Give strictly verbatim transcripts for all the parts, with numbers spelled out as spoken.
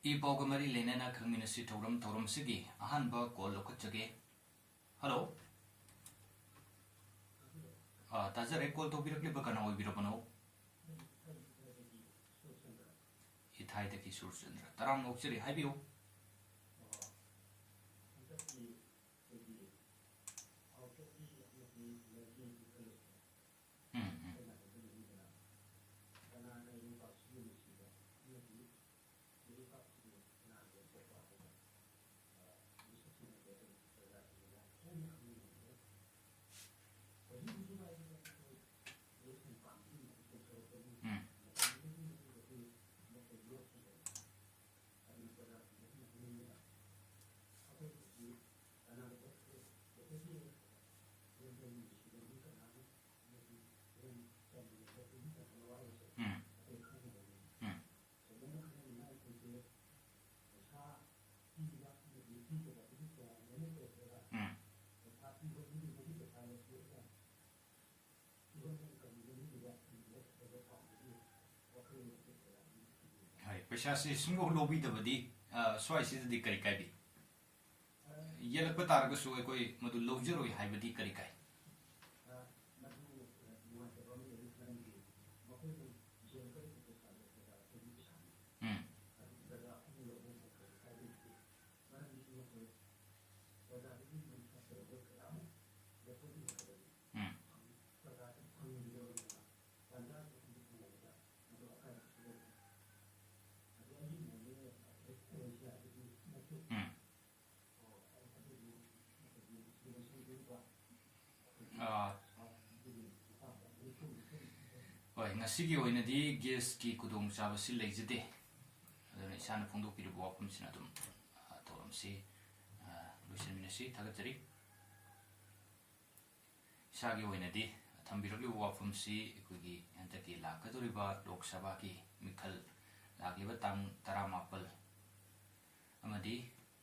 E ꯄꯥꯎꯒ ꯃꯔꯤ ꯂꯩꯅꯅ ꯈꯪꯃꯤꯟꯅꯁꯤ ꯊꯧꯔꯝ, ꯊꯧꯔꯝꯁꯤꯒꯤ ꯑꯍꯥꯟꯕ call ꯂꯧꯈꯠꯆꯒꯦ꯫ Hello꯫ ꯑ, ꯇꯥꯖꯔꯦ꯫ Call ꯇꯧꯕꯤꯔꯛꯂꯤꯕ ꯀꯅꯥ ꯑꯣꯏꯕꯤꯔꯕꯅꯣ? ꯏꯊꯥꯏꯗꯒꯤ ꯁꯨꯔꯆꯟꯗ꯭ꯔ꯫ ꯇꯔꯥꯝꯅ ꯑꯣꯛꯆꯔꯤ, ꯍꯥꯏꯕꯤꯌꯨ꯫ ꯎꯝ, ꯎꯝ꯫ ꯎꯝ꯫ ꯎꯝ꯫ ꯎꯝ꯫ ꯎꯝ꯫ ꯍꯣꯏ, ꯄꯩꯁꯥꯁꯤ ꯁꯨꯡꯂꯧ ꯂꯧꯕꯤꯗꯕꯗꯤ, ꯑ, ꯁ꯭ꯋꯥꯏꯁꯤꯗꯗꯤ ꯀꯔꯤ ꯀꯥꯏꯕꯤ? ꯌꯦꯜꯂꯛꯄ ꯇꯥꯔꯒꯁꯨ ꯑꯩꯈꯣꯏ ꯃꯗꯨ ꯂꯧꯖꯔꯣꯏ ꯍꯥꯏꯕꯗꯤ ꯀꯔꯤ ꯀꯥꯏ? ꯎꯝ꯫ ꯎꯝ꯫ ꯎꯝ꯫ ꯑꯥ, ꯍꯣꯏ, ꯉꯁꯤꯒꯤ ꯑꯣꯏꯅꯗꯤ gas ꯀꯤ ꯈꯨꯗꯣꯡꯆꯥꯕꯁꯤ ꯂꯩꯖꯗꯦ꯫ ꯑꯗꯨꯅ ꯏꯁꯥꯅ ꯐꯣꯡꯗꯣꯛꯄꯤꯔꯤꯕ ꯋꯥꯐꯝꯁꯤꯅ ꯑꯗꯨꯝ, ꯑꯥ, ꯊꯧꯔꯝꯁꯤ, ꯑꯥ, ꯂꯣꯏꯁꯤꯟꯃꯤꯟꯅꯁꯤ꯫ ꯊꯥꯒꯠꯆꯔꯤ꯫ ꯏꯁꯥꯒꯤ ꯑꯣꯏꯅꯗꯤ ꯊꯝꯕꯤꯔꯛꯂꯤꯕ ꯋꯥꯐꯝꯁꯤ ꯑꯩꯈꯣꯏꯒꯤ ꯍꯟꯗꯛꯀꯤ ꯂꯥꯛꯀꯗꯧꯔꯤꯕ ꯂꯣꯛ ꯁꯚꯥꯒꯤ ꯃꯤꯈꯜ ꯂꯥꯛꯂꯤꯕ ꯇꯥꯡ ꯇꯔꯥꯃꯥꯄꯜ ꯑꯃꯗꯤ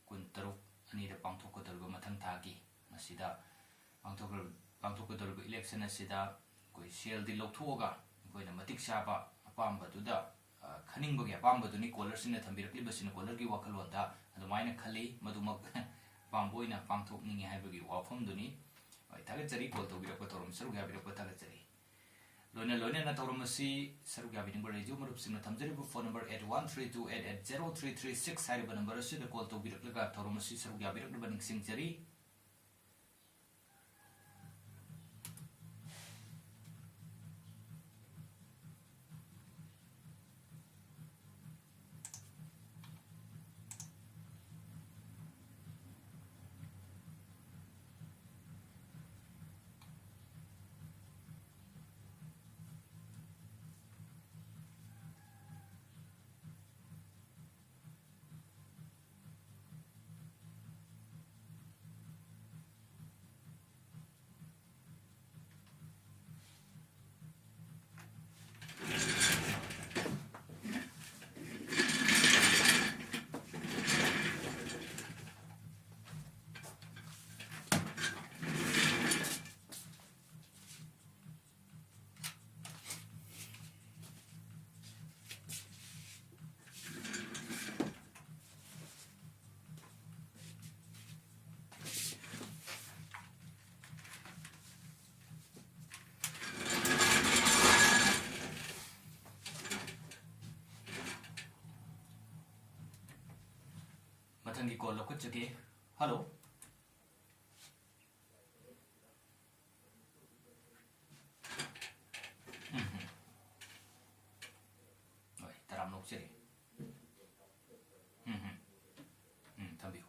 ꯀꯨꯟꯇꯔꯨꯛ ꯑꯅꯤꯗ ꯄꯥꯡꯊꯣꯛꯀꯗꯧꯔꯤꯕ ꯃꯊꯪ ꯊꯥꯒꯤ ꯃꯁꯤꯗ ꯄꯥꯡꯊꯣꯛꯀ-, ꯄꯥꯡꯊꯣꯛꯀꯗꯧꯔꯤꯕ election ꯑꯁꯤꯗ ꯑꯩꯈꯣꯏ ꯁꯦꯜꯗꯤ ꯂꯧꯊꯣꯛꯑꯒ ꯑꯩꯈꯣꯏꯅ ꯃꯇꯤꯛ ꯆꯥꯕ ꯑꯄꯥꯝꯕꯗꯨꯗ, ꯑ, ꯈꯟꯅꯤꯡꯕꯒꯤ ꯑꯄꯥꯝꯕꯗꯨꯅꯤ ꯀꯣꯂꯔꯁꯤꯡꯅ ꯊꯝꯕꯤꯔꯛꯂꯤꯕꯁꯤꯅ꯫ ꯀꯣꯂꯔꯒꯤ ꯋꯥꯈꯜꯂꯣꯟꯗ ꯑꯗꯨꯃꯥꯏꯅ ꯈꯜꯂꯤ, ꯃꯗꯨꯃꯛ ꯑꯄꯥꯝꯕ ꯑꯣꯏꯅ ꯄꯥꯡꯊꯣꯛꯅꯤꯡꯉꯤ ꯍꯥꯏꯕꯒꯤ ꯋꯥꯐꯝꯗꯨꯅꯤ꯫ ꯍꯣꯏ, ꯊꯥꯒꯠꯆꯔꯤ ꯀꯣꯜ ꯇꯧꯕꯤꯔꯛꯄ, ꯊꯧꯔꯝ ꯁꯔꯨꯛ ꯌꯥꯕꯤꯔꯛꯄ ꯊꯥꯒꯠꯆꯔꯤ꯫ ꯂꯣꯏꯅ ꯂꯣꯏꯅꯅ ꯊꯧꯔꯝ ꯑꯁꯤ ꯁꯔꯨꯛ ꯌꯥꯕꯤꯅꯤꯡꯕ ꯔꯦꯗꯤꯑꯣ ꯃꯔꯨꯞꯁꯤꯡꯅ ꯊꯝꯖꯔꯤꯕ phone number eight one three two eight eight zero three three six ꯍꯥꯏꯔꯤꯕ ꯅꯝꯕꯔ ꯑꯁꯤꯗ ꯀꯣꯜ ꯇꯧꯕꯤꯔꯛꯂꯒ ꯊꯧꯔꯝ ꯑꯁꯤ ꯁꯔꯨꯛ ꯌꯥꯕꯤꯔꯛꯅꯕ ꯅꯤꯡꯁꯤꯡꯖꯔꯤ꯫ ꯃꯊꯪꯒꯤ ꯀꯣꯜ ꯂꯧꯈꯠꯆꯒꯦ꯫ ꯍꯜꯂꯣ꯫ ꯎꯝ, ꯎꯝ꯫ ꯍꯣꯏ, ꯇꯔꯥꯝꯅ ꯑꯣꯛꯆꯔꯤ꯫ ꯎꯝ, ꯎꯝ꯫ ꯎꯝ, ꯊꯝꯕꯤꯌꯨ꯫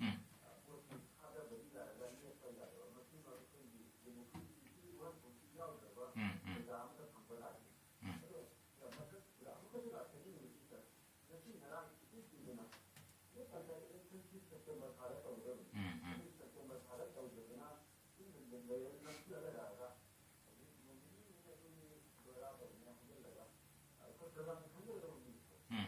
ꯎꯝ꯫ ꯎꯝ, ꯎꯝ꯫ ꯎꯝ꯫ ꯎꯝ, ꯎꯝ꯫ ꯎꯝ꯫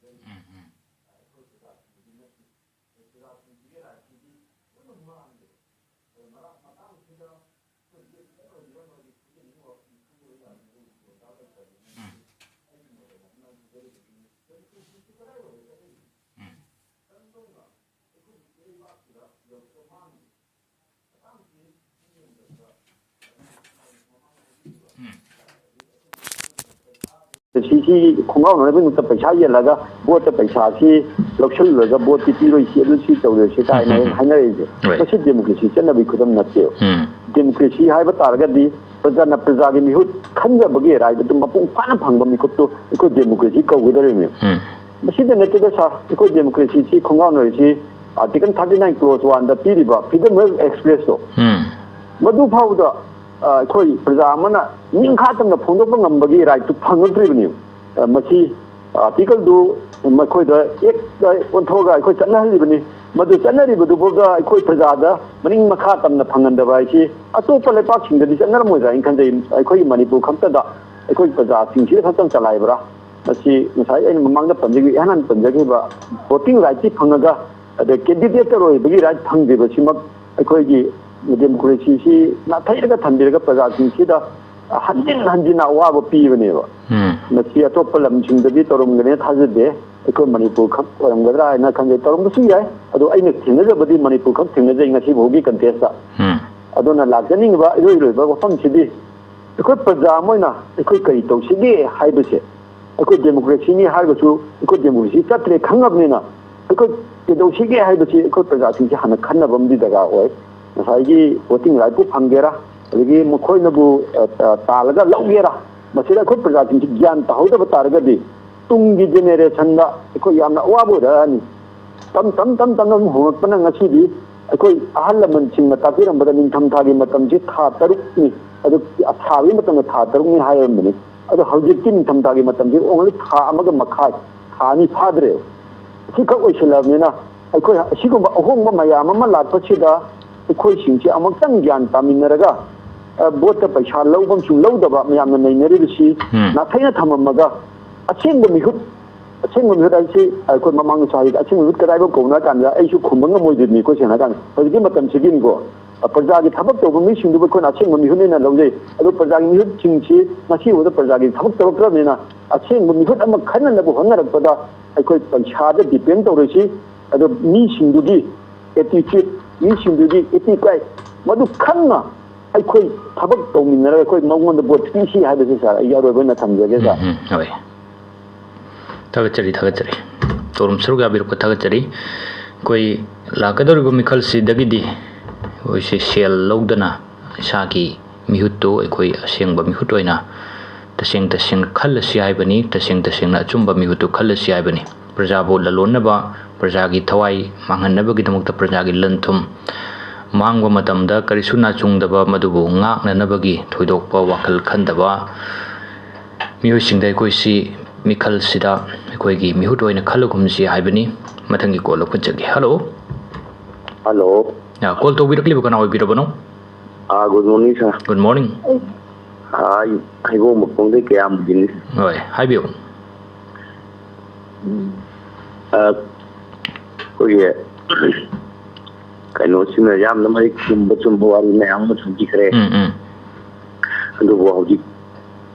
ꯎꯝ, ꯎꯝ꯫ ꯎꯝ꯫ ꯎꯝ꯫ ꯎꯝ꯫ ꯁꯤꯁꯤ ꯈꯣꯡꯒꯥꯎꯅꯅꯕꯒꯤꯗꯃꯛꯇ ꯄꯩꯁꯥ ꯌꯦꯜꯂꯒ ꯚꯣꯠꯇ ꯄꯩꯁꯥꯁꯤ ꯂꯧꯁꯤꯜꯂꯒ ꯚꯣꯠꯇꯤ ꯄꯤꯔꯣꯏꯁꯤ, ꯑꯗꯨ ꯁꯤ ꯇꯧꯔꯣꯏꯁꯤ ꯀꯥꯏꯅ ꯎꯝ, ꯎꯝ, ꯎꯝ꯫ ꯍꯥꯏꯅꯔꯛꯏꯁꯦ꯫ ꯍꯣꯏ꯫ ꯃꯁꯤ ꯗꯦꯃꯣꯀ꯭ꯔꯦꯁꯤ ꯆꯠꯅꯕꯒꯤ ꯈꯨꯗꯝ ꯅꯠꯇꯦꯕ꯫ ꯎꯝ꯫ ꯗꯦꯃꯣꯀ꯭ꯔꯦꯁꯤ ꯍꯥꯏꯕ ꯇꯥꯔꯒꯗꯤ ꯄ꯭ꯔꯖꯥꯅ ꯄ꯭ꯔꯖꯥꯒꯤ ꯃꯤꯍꯨꯠ ꯈꯟꯖꯕꯒꯤ ꯔꯥꯏꯠ ꯑꯗꯨ ꯃꯄꯨꯡ ꯐꯥꯅ ꯐꯪꯕ ꯃꯤꯀꯨꯞꯇꯨ ꯑꯩꯈꯣꯏ ꯗꯦꯃꯣꯀ꯭ꯔꯦꯁꯤ ꯀꯧꯒꯗꯧꯔꯤꯕꯅꯤ꯫ ꯎꯝ꯫ ꯃꯁꯤꯗ ꯅꯠꯇꯦꯗ ꯁꯥꯔ, ꯑꯩꯈꯣꯏ ꯗꯦꯃꯣꯀ꯭ꯔꯦꯁꯤꯁꯤ ꯈꯣꯡꯒꯥꯎꯅꯔꯤꯁꯤ Article thirty nine clause one ꯗ ꯄꯤꯔꯤꯕ freedom of express ꯇꯣ, ꯎꯝ꯫ ꯃꯗꯨ ꯐꯥꯎꯕꯗ, ꯑ, ꯑꯩꯈꯣꯏ ꯄ꯭ꯔꯖꯥ ꯑꯃꯅ ꯅꯤꯡꯈꯥ ꯇꯝꯅ ꯐꯣꯡꯗꯣꯛꯄ ꯉꯝꯕꯒꯤ ꯔꯥꯏꯠꯇꯨ ꯐꯪꯉꯛꯇ꯭ꯔꯤꯕꯅꯦꯕ꯫ ꯑ, ꯃꯁꯤ, ꯑ, ꯑꯥꯔꯇꯤꯀꯜꯗꯨ ꯃꯈꯣꯏꯗ ꯑꯦꯛꯇ ꯑꯣꯟꯊꯣꯛꯑꯒ ꯑꯩꯈꯣꯏ ꯆꯠꯅꯍꯜꯂꯤꯕꯅꯤ꯫ ꯃꯗꯨ ꯆꯠꯅꯔꯤꯕꯗꯨꯐꯥꯎꯗ ꯑꯩꯈꯣꯏ ꯄ꯭ꯔꯖꯥꯗ ꯃꯅꯤꯡ ꯃꯈꯥ ꯇꯝꯅ ꯐꯪꯍꯟꯗꯕ ꯍꯥꯏꯁꯤ ꯑꯇꯣꯞꯄ ꯂꯩꯄꯥꯛꯁꯤꯡꯗꯗꯤ ꯆꯠꯅꯔꯝꯃꯣꯏꯗ꯭ꯔꯥ ꯍꯥꯏꯅ ꯈꯟꯖꯩ꯫ ꯑꯩꯈꯣꯏꯒꯤ ꯃꯅꯤꯄꯨꯔ ꯈꯛꯇꯗ ꯑꯩꯈꯣꯏ ꯄ꯭ꯔꯖꯥꯁꯤꯡꯁꯤꯗ ꯈꯛꯇꯪ ꯆꯂꯥꯏꯕ꯭ꯔꯥ? ꯃꯁꯤ ꯉꯁꯥꯏ ꯑꯩꯅ ꯃꯃꯥꯡꯗ ꯄꯟꯖꯈꯤꯕ, ꯏꯍꯥꯟ ꯍꯥꯟꯅ ꯄꯟꯖꯈꯤꯕ, ꯚꯣꯇꯤꯡ ꯔꯥꯏꯠꯇꯤ ꯐꯪꯉꯒ ꯑꯗ ꯀꯦꯟꯗꯤꯗꯦꯠꯇ ꯑꯣꯏꯕꯒꯤ ꯔꯥꯏꯠ ꯐꯪꯗ꯭ꯔꯤꯕꯁꯤꯃꯛ ꯑꯩꯈꯣꯏꯒꯤ ꯗꯦꯃꯣꯀ꯭ꯔꯦꯁꯤꯁꯤ ꯅꯥꯊꯩꯔꯒ ꯊꯝꯕꯤꯔꯒ ꯄ꯭ꯔꯖꯥꯁꯤꯡꯁꯤꯗ ꯍꯟꯖꯤꯟ ꯍꯟꯖꯤꯟꯅ ꯑꯋꯥꯕ ꯄꯤꯕꯅꯦꯕ꯫ ꯎꯝ꯫ ꯃꯁꯤ ꯑꯇꯣꯞꯄ ꯂꯝꯁꯤꯡꯗꯗꯤ ꯇꯧꯔꯝꯒꯅꯤ ꯊꯥꯖꯗꯦ, ꯑꯩꯈꯣꯏ ꯃꯅꯤꯄꯨꯔ ꯈꯛ ꯑꯣꯏꯔꯝꯒꯗ꯭ꯔꯥ ꯍꯥꯏꯅ ꯈꯟꯖꯩ꯫ ꯇꯧꯔꯝꯕꯁꯨ ꯌꯥꯏ, ꯑꯗꯣ ꯑꯩꯅ ꯊꯦꯡꯅꯖꯕꯗꯤ ꯃꯅꯤꯄꯨꯔ ꯈꯛ ꯊꯦꯡꯅꯖꯩ ꯉꯁꯤ ꯐꯥꯎꯒꯤ ꯀꯟꯇꯦꯁꯇ꯫ ꯎꯝ꯫ ꯑꯗꯨꯅ ꯂꯥꯛꯆꯅꯤꯡꯉꯤꯕ ꯏꯔꯣꯏ ꯂꯣꯏꯕ ꯋꯥꯐꯝꯁꯤꯗꯤ ꯑꯩꯈꯣꯏ ꯄ꯭ꯔꯖꯥ ꯑꯃ ꯑꯣꯏꯅ ꯑꯩꯈꯣꯏ ꯀꯔꯤ ꯇꯧꯁꯤꯒꯦ ꯍꯥꯏꯕꯁꯦ, ꯑꯩꯈꯣꯏ ꯗꯦꯃꯣꯀ꯭ꯔꯦꯁꯤꯅꯤ ꯍꯥꯏꯔꯒꯁꯨ ꯑꯩꯈꯣꯏ ꯗꯦꯃꯣꯀ꯭ꯔꯦꯁꯤ ꯆꯠꯇ꯭ꯔꯦ ꯈꯪꯉꯕꯅꯤꯅ ꯑꯩꯈꯣꯏ ꯀꯩꯗꯧꯁꯤꯒꯦ ꯍꯥꯏꯕꯁꯤ ꯑꯩꯈꯣꯏ ꯄ꯭ꯔꯖꯥꯁꯤꯡꯁꯤ ꯍꯥꯟꯅ ꯈꯟꯅꯕ ꯑꯃꯗꯤ ꯗꯔꯀꯥꯔ ꯑꯣꯏ꯫ ꯉꯁꯥꯏꯒꯤ ꯚꯣꯇꯤꯡ ꯔꯥꯏꯠꯄꯨ ꯐꯪꯒꯦꯔꯥ, ꯑꯗꯒꯤ ꯃꯈꯣꯏꯅꯕꯨ, ꯑ, ꯑ, ꯇꯥꯜꯂꯒ ꯂꯧꯒꯦꯔꯥ, ꯃꯁꯤꯗ ꯑꯩꯈꯣꯏ ꯄ꯭ꯔꯖꯥꯁꯤꯡꯁꯤ ꯒ꯭ꯌꯥꯟ ꯇꯥꯍꯧꯗꯕ ꯇꯥꯔꯒꯗꯤ ꯇꯨꯡꯒꯤ ꯖꯦꯅꯦꯔꯦꯁꯟꯗ ꯑꯩꯈꯣꯏ ꯌꯥꯝꯅ ꯑꯋꯥꯕ ꯑꯣꯏꯔꯛꯑꯅꯤ꯫ ꯇꯝ ꯇꯝ ꯇꯝ ꯇꯝꯅ ꯑꯗꯨꯝ ꯍꯣꯡꯂꯛꯄꯅ ꯉꯁꯤꯗꯤ ꯑꯩꯈꯣꯏ ꯑꯍꯜ ꯂꯃꯟꯁꯤꯡꯅ ꯇꯥꯛꯄꯤꯔꯝꯕꯗ ꯅꯤꯡꯊꯝꯊꯥꯒꯤ ꯃꯇꯝꯁꯤ ꯊꯥ ꯇꯔꯨꯛꯅꯤ, ꯑꯗꯨ ꯑꯁꯥꯕꯒꯤ ꯃꯇꯝꯗ ꯊꯥ ꯇꯔꯨꯛꯅꯤ ꯍꯥꯏꯔꯝꯕꯅꯤ꯫ ꯑꯗꯣ ꯍꯧꯖꯤꯛꯇꯤ ꯅꯤꯡꯊꯝꯊꯥꯒꯤ ꯃꯇꯝꯁꯤ only ꯊꯥ ꯑꯃꯒ ꯃꯈꯥꯏ, ꯊꯥ ꯑꯅꯤ ꯐꯥꯗ꯭ꯔꯦ꯫ ꯑꯁꯤꯈꯛ ꯑꯣꯏꯁꯤꯜꯂꯛꯑꯕꯅꯤꯅ ꯑꯩꯈꯣꯏ ꯑꯁꯤꯒꯨꯝꯕ ꯑꯍꯣꯡꯕ ꯃꯌꯥꯝ ꯑꯃ ꯂꯥꯛꯄꯁꯤꯗ ꯑꯩꯈꯣꯏꯁꯤꯡꯁꯤ ꯑꯃꯨꯛꯇꯪ ꯒ꯭ꯌꯥꯟ ꯇꯥꯃꯤꯟꯅꯔꯒ, ꯑ, ꯚꯣꯠꯇ ꯄꯩꯁꯥ ꯂꯧꯕ ꯑꯃꯁꯨꯡ ꯂꯧꯗꯕ ꯃꯌꯥꯝꯅ ꯅꯩꯅꯔꯤꯕꯁꯤ ꯎꯝ꯫ ꯅꯥꯊꯩꯅ ꯊꯝꯃꯝꯃꯒ ꯑꯁꯦꯡꯕ ꯃꯤꯍꯨꯠ ꯑꯁꯦꯡꯕ ꯃꯤꯍꯨꯠ ꯍꯥꯏꯁꯤ ꯑꯩꯈꯣꯏ ꯃꯃꯥꯡ ꯆꯍꯤꯗ ꯑꯁꯦꯡꯕ ꯃꯤꯍꯨꯠ ꯀꯗꯥꯏꯐꯥꯎ ꯀꯧꯅ ꯍꯥꯏ ꯀꯥꯟꯗ ꯑꯩꯁꯨ ꯈꯨꯝꯕ ꯉꯝꯃꯣꯏꯗꯣꯏꯅꯤꯀꯣ꯫ ꯁꯦꯡꯅ ꯍꯥꯏ ꯀꯥꯟꯗ ꯍꯧꯖꯤꯛꯀꯤ ꯃꯇꯝꯁꯤꯒꯤꯅꯤꯀꯣ, ꯄ꯭ꯔꯖꯥꯒꯤ ꯊꯕꯛ ꯇꯧꯕ ꯃꯤꯁꯤꯡꯗꯨꯕꯨ ꯑꯩꯈꯣꯏꯅ ꯑꯁꯦꯡꯕ ꯃꯤꯍꯨꯠꯅꯦꯅ ꯂꯧꯖꯩ꯫ ꯑꯗꯣ ꯄ꯭ꯔꯖꯥꯒꯤ ꯃꯤꯍꯨꯠꯁꯤꯡꯁꯤ ꯉꯁꯤ ꯐꯥꯎꯗ ꯄ꯭ꯔꯖꯥꯒꯤ ꯊꯕꯛ ꯇꯧꯔꯛꯇ꯭ꯔꯕꯅꯤꯅ ꯑꯁꯦꯡꯕ ꯃꯤꯍꯨꯠ ꯑꯃ ꯈꯟꯅꯅꯕ ꯍꯣꯠꯅꯔꯛꯄꯗ ꯑꯩꯈꯣꯏ ꯄꯩꯁꯥꯗ depend ꯇꯧꯔꯤꯁꯤ꯫ ꯑꯗꯣ ꯃꯤꯁꯤꯡꯗꯨꯒꯤ attitude, ꯃꯤꯁꯤꯡꯗꯨꯒꯤ ꯏꯊꯤꯀꯥꯏ, ꯃꯗꯨ ꯈꯪꯅ ꯑꯩꯈꯣꯏ ꯊꯕꯛ ꯇꯧꯃꯤꯟꯅꯔꯒ ꯑꯩꯈꯣꯏ ꯃꯉꯣꯟꯗ ꯚꯣꯠ ꯄꯤꯁꯤ ꯍꯥꯏꯕꯁꯤ, ꯁꯥꯔ, ꯑꯩꯒꯤ ꯑꯔꯣꯏꯕ ꯑꯣꯏꯅ ꯊꯝꯖꯒꯦ, ꯁꯥꯔ꯫ ꯎꯝ, ꯎꯝ, ꯍꯣꯏ꯫ ꯊꯥꯒꯠꯆꯔꯤ, ꯊꯥꯒꯠꯆꯔꯤ꯫ ꯊꯧꯔꯝ ꯁꯔꯨꯛ ꯌꯥꯕꯤꯔꯛꯄ ꯊꯥꯒꯠꯆꯔꯤ꯫ ꯑꯩꯈꯣꯏ ꯂꯥꯛꯀꯗꯧꯔꯤꯕ ꯃꯤꯈꯜꯁꯤꯗꯒꯤꯗꯤ ꯑꯩꯈꯣꯏꯁꯦ ꯁꯦꯜ ꯂꯧꯗꯅ ꯏꯁꯥꯒꯤ ꯃꯤꯍꯨꯠꯇꯨ ꯑꯩꯈꯣꯏ ꯑꯁꯦꯡꯕ ꯃꯤꯍꯨꯠ ꯑꯣꯏꯅ ꯇꯁꯦꯡ ꯇꯁꯦꯡꯅ ꯈꯜꯂꯁꯤ ꯍꯥꯏꯕꯅꯤ, ꯇꯁꯦꯡ ꯇꯁꯦꯡꯅ ꯑꯆꯨꯝꯕ ꯃꯤꯍꯨꯠꯇꯨ ꯈꯜꯂꯁꯤ ꯍꯥꯏꯕꯅꯤ꯫ ꯄ꯭ꯔꯖꯥꯕꯨ ꯂꯂꯣꯟꯅꯕ, ꯄ꯭ꯔꯖꯥꯒꯤ ꯊꯋꯥꯏ ꯃꯥꯡꯍꯟꯅꯕꯒꯤꯗꯃꯛꯇ ꯄ꯭ꯔꯖꯥꯒꯤ ꯂꯟ ꯊꯨꯝ ꯃꯥꯡꯕ ꯃꯇꯝꯗ ꯀꯔꯤꯁꯨ ꯅꯥꯆꯨꯡꯗꯕ, ꯃꯗꯨꯕꯨ ꯉꯥꯛꯅꯅꯕꯒꯤ ꯊꯣꯏꯗꯣꯛꯄ ꯋꯥꯈꯜ ꯈꯟꯗꯕ ꯃꯤꯑꯣꯏꯁꯤꯡꯗ ꯑꯩꯈꯣꯏꯁꯤ ꯃꯤꯈꯜꯁꯤꯗ ꯑꯩꯈꯣꯏꯒꯤ ꯃꯤꯍꯨꯠ ꯑꯣꯏꯅ ꯈꯜꯂꯒꯨꯝꯁꯤ ꯍꯥꯏꯕꯅꯤ꯫ ꯃꯊꯪꯒꯤ ꯀꯣꯜ ꯂꯧꯈꯠꯆꯒꯦ꯫ ꯍꯜꯂꯣ꯫ ꯍꯜꯂꯣ꯫ ꯑ, ꯀꯣꯜ ꯇꯧꯕꯤꯔꯛꯂꯤꯕ ꯀꯅꯥ ꯑꯣꯏꯕꯤꯔꯕꯅꯣ? ꯑꯥ, good morning, sir. Good morning. ꯑꯥ, ꯑꯩ ꯍꯩꯕꯣꯡ ꯃꯈꯣꯡꯗꯩ ꯀꯌꯥꯝꯕꯤꯅꯤ꯫ ꯍꯣꯏ, ꯍꯥꯏꯕꯤꯌꯨ꯫ ꯑꯥ, ꯑꯩꯈꯣꯏꯒꯤ ꯀꯩꯅꯣꯁꯤꯅ ꯌꯥꯝꯅ ꯃꯔꯤꯛ ꯆꯨꯝꯕ ꯆꯨꯝꯕ ꯋꯥꯔꯤ ꯃꯌꯥꯝ ꯑꯃ ꯊꯝꯕꯤꯈ꯭ꯔꯦ꯫ ꯎꯝ, ꯎꯝ꯫ ꯑꯗꯨꯕꯨ ꯍꯧꯖꯤꯛ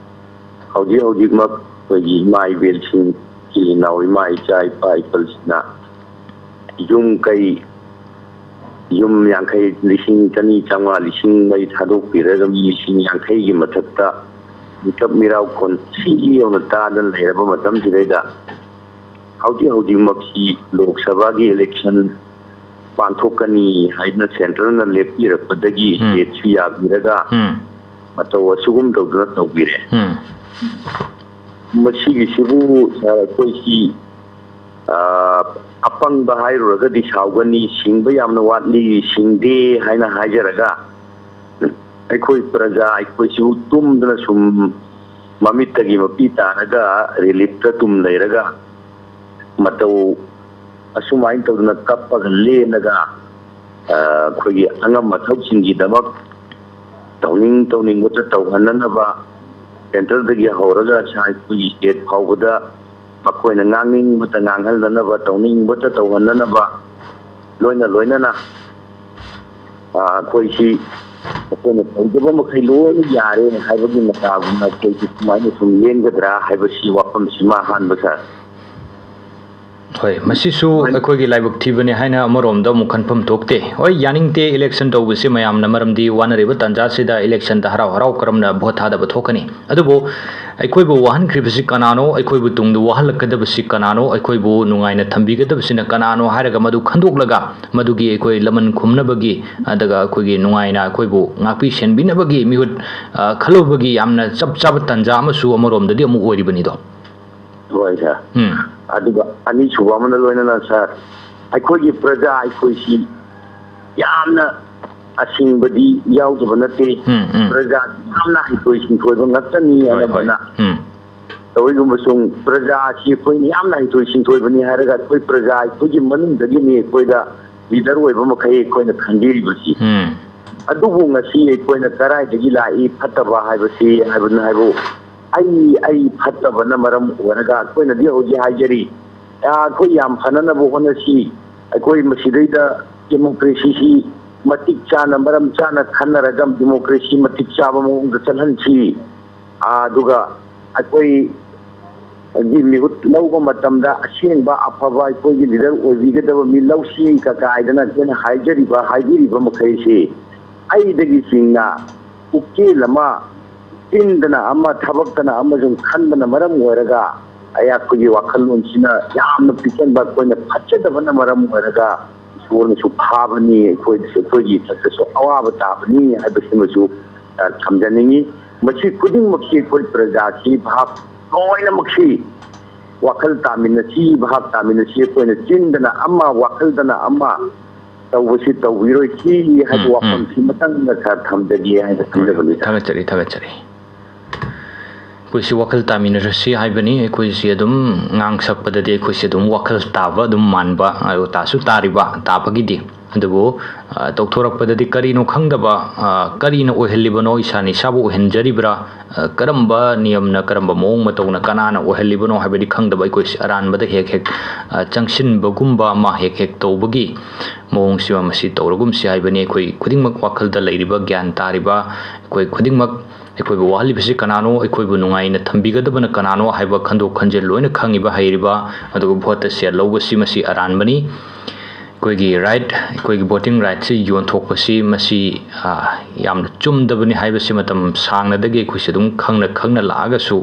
ꯍꯧꯖꯤꯛ ꯍꯧꯖꯤꯛꯃꯛ ꯑꯩꯈꯣꯏꯒꯤ ꯏꯃꯥ ꯏꯕꯦꯜꯁꯤꯡ, ꯏꯆꯤꯜ ꯏꯅꯥꯎ, ꯏꯃꯥ ꯏꯆꯥ, ꯏꯄꯥ ꯏꯄꯜꯁꯤꯡꯅ ꯌꯨꯝ ꯀꯩ, ꯌꯨꯝ ꯌꯥꯡꯈꯩ, ꯂꯤꯁꯤꯡ ꯆꯅꯤ ꯆꯥꯝꯃꯉꯥ, ꯂꯤꯁꯤꯡ ꯃꯔꯤ ꯊꯥꯗꯣꯛꯄꯤꯔꯒ ꯃꯤ ꯂꯤꯁꯤꯡ ꯌꯥꯡꯈꯩꯒꯤ ꯃꯊꯛꯇ ꯃꯤꯀꯞ ꯃꯤꯔꯥꯎ ꯈꯣꯟꯊꯤ ꯌꯧꯅ ꯇꯥꯗꯅ ꯂꯩꯔꯕ ꯃꯇꯝꯁꯤꯗꯩꯗ ꯍꯧꯖꯤꯛ ꯍꯧꯖꯤꯛꯃꯛꯁꯤ ꯂꯣꯛ ꯁꯚꯥꯒꯤ ꯏꯂꯦꯛꯁꯟ ꯄꯥꯡꯊꯣꯛꯀꯅꯤ ꯍꯥꯏꯗꯅ ꯁꯦꯟꯇ꯭ꯔꯦꯜꯅ ꯂꯦꯞꯄꯤꯔꯛꯄꯗꯒꯤ ꯎꯝ꯫ ꯁ꯭ꯇꯦꯠꯁꯨ ꯌꯥꯕꯤꯔꯒ ꯎꯝ꯫ ꯃꯇꯧ ꯑꯁꯤꯒꯨꯝ ꯇꯧꯗꯅ ꯇꯧꯕꯤꯔꯦ꯫ ꯎꯝ꯫ ꯃꯁꯤꯒꯤꯁꯤꯕꯨ, ꯁꯥꯔ, ꯑꯩꯈꯣꯏꯁꯤ, ꯑ, ꯑꯄꯪꯕ ꯍꯥꯏꯔꯨꯔꯒꯗꯤ ꯁꯥꯎꯒꯅꯤ, ꯁꯤꯡꯕ ꯌꯥꯝꯅ ꯋꯥꯠꯂꯤ, ꯁꯤꯡꯗꯦ ꯍꯥꯏꯅ ꯍꯥꯏꯖꯔꯒ ꯑꯩꯈꯣꯏ ꯄ꯭ꯔꯖꯥ ꯑꯩꯈꯣꯏꯁꯤꯕꯨ ꯇꯨꯝꯗꯅ ꯁꯨꯝ ꯃꯃꯤꯠꯇꯒꯤ ꯃꯄꯤ ꯇꯥꯔꯒ ꯔꯤꯂꯤꯐꯇ ꯇꯨꯝ ꯂꯩꯔꯒ ꯃꯇꯧ ꯑꯁꯨꯃꯥꯏꯅ ꯇꯧꯗꯅ ꯀꯞꯄꯒ ꯂꯦꯟꯂꯒ, ꯑ, ꯑꯩꯈꯣꯏꯒꯤ ꯑꯉꯝ ꯑꯊꯧꯁꯤꯡꯒꯤꯗꯃꯛ ꯇꯧꯅꯤꯡ ꯇꯧꯅꯤꯡꯕꯇ ꯇꯧꯍꯟꯅꯅꯕ ꯁꯦꯟꯇ꯭ꯔꯦꯜꯗꯒꯤ ꯍꯧꯔꯒ ꯁꯥ-, ꯑꯩꯈꯣꯏꯒꯤ ꯁ꯭ꯇꯦꯠ ꯐꯥꯎꯕꯗ ꯃꯈꯣꯏꯅ ꯉꯥꯡꯅꯤꯡꯕꯇ ꯉꯥꯡꯍꯟꯗꯅꯕ, ꯇꯧꯅꯤꯡꯕꯇ ꯇꯧꯍꯟꯗꯅꯕ, ꯂꯣꯏꯅ ꯂꯣꯏꯅꯅ, ꯑ, ꯑꯩꯈꯣꯏꯁꯤ, ꯑꯩꯈꯣꯏꯅ ꯇꯧꯖꯕ ꯃꯈꯩ ꯂꯣꯏꯅ ꯌꯥꯔꯦ ꯍꯥꯏꯕꯒꯤ ꯃꯇꯥꯒꯨꯝꯅ ꯑꯩꯈꯣꯏꯁꯤ ꯁꯨꯃꯥꯏꯅ ꯁꯨꯝ ꯂꯦꯟꯒꯗ꯭ꯔꯥ ꯍꯥꯏꯕꯁꯤ ꯋꯥꯐꯝꯁꯤꯃ ꯑꯍꯥꯟꯕ, ꯁꯥꯔ꯫ ꯍꯣꯏ, ꯃꯁꯤꯁꯨ ꯍꯣꯏ꯫ ꯑꯩꯈꯣꯏꯒꯤ ꯂꯥꯏꯕꯛ ꯊꯤꯕꯅꯤ ꯍꯥꯏꯅ ꯑꯃꯔꯣꯝꯗ ꯑꯃꯨꯛ ꯈꯟꯐꯝ ꯊꯣꯛꯇꯦ꯫ ꯍꯣꯏ, ꯌꯥꯅꯤꯡꯗꯦ election ꯇꯧꯕꯁꯤ ꯃꯌꯥꯝꯅ, ꯃꯔꯝꯗꯤ ꯋꯥꯅꯔꯤꯕ ꯇꯥꯟꯖꯥꯁꯤꯗ election ꯗ ꯍꯔꯥꯎ ꯍꯔꯥꯎ ꯀꯔꯝꯅ vote ꯊꯥꯗꯕ ꯊꯣꯛꯀꯅꯤ? ꯑꯗꯨꯕꯨ ꯑꯩꯈꯣꯏꯕꯨ ꯋꯥꯍꯟꯈ꯭ꯔꯤꯕꯁꯤ ꯀꯅꯥꯅꯣ, ꯑꯩꯈꯣꯏꯕꯨ ꯇꯨꯡꯗ ꯋꯥꯍꯜꯂꯛꯀꯗꯕꯁꯤ ꯀꯅꯥꯅꯣ, ꯑꯩꯈꯣꯏꯕꯨ ꯅꯨꯡꯉꯥꯏꯅ ꯊꯝꯕꯤꯒꯗꯕꯁꯤꯅ ꯀꯅꯥꯅꯣ ꯍꯥꯏꯔꯒ ꯃꯗꯨ ꯈꯟꯗꯣꯛꯂꯒ ꯃꯗꯨꯒꯤ ꯑꯩꯈꯣꯏ ꯂꯃꯟ ꯈꯨꯝꯅꯕꯒꯤ, ꯑꯗꯨꯒ ꯑꯩꯈꯣꯏꯒꯤ ꯅꯨꯡꯉꯥꯏꯅ ꯑꯩꯈꯣꯏꯕꯨ ꯉꯥꯛꯄꯤ ꯁꯦꯟꯕꯤꯅꯕꯒꯤ ꯃꯤꯍꯨꯠ, ꯑ, ꯈꯜꯂꯨꯕꯒꯤ ꯌꯥꯝꯅ ꯆꯞ ꯆꯥꯕ ꯇꯥꯟꯖꯥ ꯑꯃꯁꯨ ꯑꯃꯔꯣꯝꯗꯗꯤ ꯑꯃꯨꯛ ꯑꯣꯏꯔꯤꯕꯅꯤꯗꯣ꯫ ꯍꯣꯏ, ꯁꯥꯔ꯫ ꯎꯝ꯫ ꯑꯗꯨꯒ ꯑꯅꯤꯁꯨꯕ ꯑꯃꯅ ꯂꯣꯏꯅꯅ, ꯁꯥꯔ, ꯑꯩꯈꯣꯏꯒꯤ ꯄ꯭ꯔꯖꯥ ꯑꯩꯈꯣꯏꯁꯤ ꯌꯥꯝꯅ ꯑꯁꯤꯡꯕꯗꯤ ꯌꯥꯎꯗꯕ ꯅꯠꯇꯦ꯫ ꯎꯝ, ꯎꯝ꯫ ꯄ꯭ꯔꯖꯥ ꯌꯥꯝꯅ ꯍꯩꯊꯣꯏ ꯁꯤꯡꯊꯣꯏꯕ ꯉꯥꯛꯇꯅꯤ꯫ ꯍꯣꯏ, ꯍꯣꯏ꯫ ꯑꯅꯝꯕꯅ ꯎꯝ꯫ ꯇꯧꯏꯒꯨꯝꯕꯁꯨꯡ ꯄ꯭ꯔꯖꯥ ꯑꯁꯤ ꯑꯩꯈꯣꯏꯅ ꯌꯥꯝꯅ ꯍꯩꯊꯣꯏ ꯁꯤꯡꯊꯣꯏꯕꯅꯤ ꯍꯥꯏꯔꯒ ꯑꯩꯈꯣꯏ ꯄ꯭ꯔꯖꯥ ꯑꯩꯈꯣꯏꯒꯤ ꯃꯅꯨꯡꯗꯒꯤꯅꯤ ꯑꯩꯈꯣꯏꯗ leader ꯑꯣꯏꯕ ꯃꯈꯩ ꯑꯩꯈꯣꯏꯅ ꯈꯟꯕꯤꯔꯤꯕꯁꯤ꯫ ꯎꯝ꯫ ꯑꯗꯨꯕꯨ ꯉꯁꯤ ꯑꯩꯈꯣꯏꯅ ꯀꯗꯥꯏꯗꯒꯤ ꯂꯥꯛꯏ ꯐꯠꯇꯕ ꯍꯥꯏꯕꯁꯤ ꯍꯥꯏꯕꯅ ꯍꯥꯏꯕꯨ ꯑꯩ, ꯑꯩ ꯐꯠꯇꯕꯅ ꯃꯔꯝ ꯑꯣꯏꯔꯒ ꯑꯩꯈꯣꯏꯅꯗꯤ ꯍꯧꯖꯤꯛ ꯍꯥꯏꯖꯔꯤ, ꯑ, ꯑꯩꯈꯣꯏ ꯌꯥꯝ ꯐꯅꯅꯕ ꯍꯣꯠꯅꯁꯤ꯫ ꯑꯩꯈꯣꯏ ꯃꯁꯤꯗꯩꯗ democracy ꯁꯤ ꯃꯇꯤꯛ ꯆꯥꯅ, ꯃꯔꯝ ꯆꯥꯅ ꯈꯟꯅꯔꯒ democracy ꯃꯇꯤꯛ ꯆꯥꯕ ꯃꯑꯣꯡꯗ ꯆꯠꯍꯟꯁꯤ꯫ ꯑ, ꯑꯗꯨꯒ ꯑꯩꯈꯣꯏ ꯒꯤ ꯃꯤꯍꯨꯠ ꯂꯧꯕ ꯃꯇꯝꯗ ꯑꯁꯦꯡꯕ ꯑꯐꯕ ꯑꯩꯈꯣꯏꯒꯤ leader ꯑꯣꯏꯕꯤꯒꯗꯕ ꯃꯤ ꯂꯧꯁꯤ ꯀꯀꯥꯏꯗꯅ ꯑꯩꯈꯣꯏꯅ ꯍꯥꯏꯖꯔꯤꯕ, ꯍꯥꯏꯕꯤꯔꯤꯕ ꯃꯈꯩꯁꯤ ꯑꯩꯗꯒꯤ ꯆꯤꯡꯅ ꯄꯨꯛꯆꯦꯜ ꯑꯃ, ꯆꯤꯟꯗꯅ ꯑꯃ, ꯊꯕꯛꯇꯅ ꯑꯃꯁꯨꯡ ꯈꯟꯕꯅ ꯃꯔꯝ ꯑꯣꯏꯔꯒ ꯑꯩꯈꯣꯏꯒꯤ ꯋꯥꯈꯜꯂꯣꯟꯁꯤꯅ ꯌꯥꯝꯅ ꯄꯤꯛꯆꯟꯕ, ꯑꯩꯈꯣꯏꯅ ꯐꯠꯆꯗꯕꯅ ꯃꯔꯝ ꯑꯣꯏꯔꯒ ꯏꯁꯣꯔꯅꯁꯨ ꯐꯥꯕꯅꯤ, ꯑꯩꯈꯣꯏꯗꯁꯨ, ꯑꯩꯈꯣꯏꯒꯤ ꯏꯊꯛꯇꯁꯨ ꯑꯋꯥꯕ ꯇꯥꯕꯅꯤ ꯍꯥꯏꯕꯁꯤꯃꯁꯨ, ꯑ, ꯊꯝꯖꯅꯤꯡꯉꯤ꯫ ꯃꯁꯤ ꯈꯨꯗꯤꯡꯃꯛꯁꯤ ꯑꯩꯈꯣꯏ ꯄ꯭ꯔꯖꯥꯁꯤ ꯚꯥꯞ ꯂꯣꯏꯅꯃꯛꯁꯤ ꯋꯥꯈꯜ ꯇꯥꯃꯤꯟꯅꯁꯤ, ꯚꯥꯞ ꯇꯥꯃꯤꯟꯅꯁꯤ꯫ ꯑꯩꯈꯣꯏꯅ ꯆꯤꯟꯗꯅ ꯑꯃ, ꯋꯥꯈꯜꯗꯅ ꯑꯃ ꯇꯧꯕꯁꯤ ꯇꯧꯕꯤꯔꯣꯏꯁꯤ ꯍꯥꯏꯕ ꯎꯝ, ꯎꯝ꯫ ꯋꯥꯐꯝꯁꯤ ꯃꯇꯪꯒ ꯈꯔ ꯊꯝꯖꯒꯦ ꯍꯥꯏꯅ ꯈꯟꯖꯕꯅꯤ꯫ ꯊꯥꯒꯠꯆꯔꯤ, ꯊꯥꯒꯠꯆꯔꯤ꯫ ꯑꯩꯈꯣꯏꯁꯤ ꯋꯥꯈꯜ ꯇꯥꯃꯤꯟꯅꯔꯁꯤ ꯍꯥꯏꯕꯅꯤ꯫ ꯑꯩꯈꯣꯏꯁꯤ ꯑꯗꯨꯝ ꯉꯥꯡ ꯁꯛꯄꯗꯗꯤ ꯑꯩꯈꯣꯏꯁꯤ ꯑꯗꯨꯝ ꯋꯥꯈꯜ ꯇꯥꯕ ꯑꯗꯨꯝ ꯃꯥꯟꯕ, ꯑꯗꯨ ꯇꯥꯁꯨ ꯇꯥꯔꯤꯕ, ꯇꯥꯕꯒꯤꯗꯤ꯫ ꯑꯗꯨꯕꯨ, ꯑ, ꯇꯧꯊꯣꯔꯛꯄꯗꯗꯤ ꯀꯔꯤꯅꯣ ꯈꯪꯗꯕ, ꯑ, ꯀꯔꯤꯅ ꯑꯣꯏꯍꯜꯂꯤꯕꯅꯣ, ꯏꯁꯥꯅ ꯏꯁꯥꯕꯨ ꯑꯣꯏꯍꯟꯖꯔꯤꯕ꯭ꯔꯥ, ꯑ, ꯀꯔꯝꯕ ꯅꯤꯌꯝꯅ, ꯀꯔꯝꯕ ꯃꯑꯣꯡ ꯃꯇꯧꯅ, ꯀꯅꯥꯅ ꯑꯣꯏꯍꯜꯂꯤꯕꯅꯣ ꯍꯥꯏꯕꯗꯤ ꯈꯪꯗꯕ ꯑꯩꯈꯣꯏꯁꯦ ꯑꯔꯥꯟꯕꯗ ꯍꯦꯛ ꯍꯦꯛ, ꯑ, ꯆꯪꯁꯤꯟꯕꯒꯨꯝꯕ ꯑꯃ ꯍꯦꯛ ꯍꯦꯛ ꯇꯧꯕꯒꯤ ꯃꯑꯣꯡꯁꯤꯃ ꯃꯁꯤ ꯇꯧꯔꯒꯨꯝꯁꯤ ꯍꯥꯏꯕꯅꯤ꯫ ꯑꯩꯈꯣꯏ ꯈꯨꯗꯤꯡꯃꯛ ꯋꯥꯈꯜꯗ ꯂꯩꯔꯤꯕ, ꯒ꯭ꯌꯥꯟ ꯇꯥꯔꯤꯕ ꯑꯩꯈꯣꯏ ꯈꯨꯗꯤꯡꯃꯛ, ꯑꯩꯈꯣꯏꯕꯨ ꯋꯥꯍꯜꯂꯤꯕꯁꯤ ꯀꯅꯥꯅꯣ, ꯑꯩꯈꯣꯏꯕꯨ ꯅꯨꯡꯉꯥꯏꯅ ꯊꯝꯕꯤꯒꯗꯕꯅ ꯀꯅꯥꯅꯣ ꯍꯥꯏꯕ ꯈꯟꯗꯣꯛ ꯈꯟꯖꯤꯜ ꯂꯣꯏꯅ ꯈꯪꯉꯤꯕ, ꯍꯩꯔꯤꯕ, ꯑꯗꯨꯒ ꯚꯣꯠꯇ ꯁꯦꯜ ꯂꯧꯕꯁꯤ ꯃꯁꯤ ꯑꯔꯥꯟꯕꯅꯤ꯫ ꯑꯩꯈꯣꯏꯒꯤ right, ꯑꯩꯈꯣꯏꯒꯤ voting rightꯁꯤ ꯌꯣꯟꯊꯣꯛꯄꯁꯤ ꯃꯁꯤ, ꯑ, ꯌꯥꯝꯅ ꯆꯨꯝꯗꯕꯅꯤ ꯍꯥꯏꯕꯁꯤ ꯃꯇꯝ ꯁꯥꯡꯅꯗꯒꯤ ꯑꯩꯈꯣꯏꯁꯤ ꯑꯗꯨꯝ ꯈꯪꯅ ꯈꯪꯅ ꯂꯥꯛꯑꯒꯁꯨ,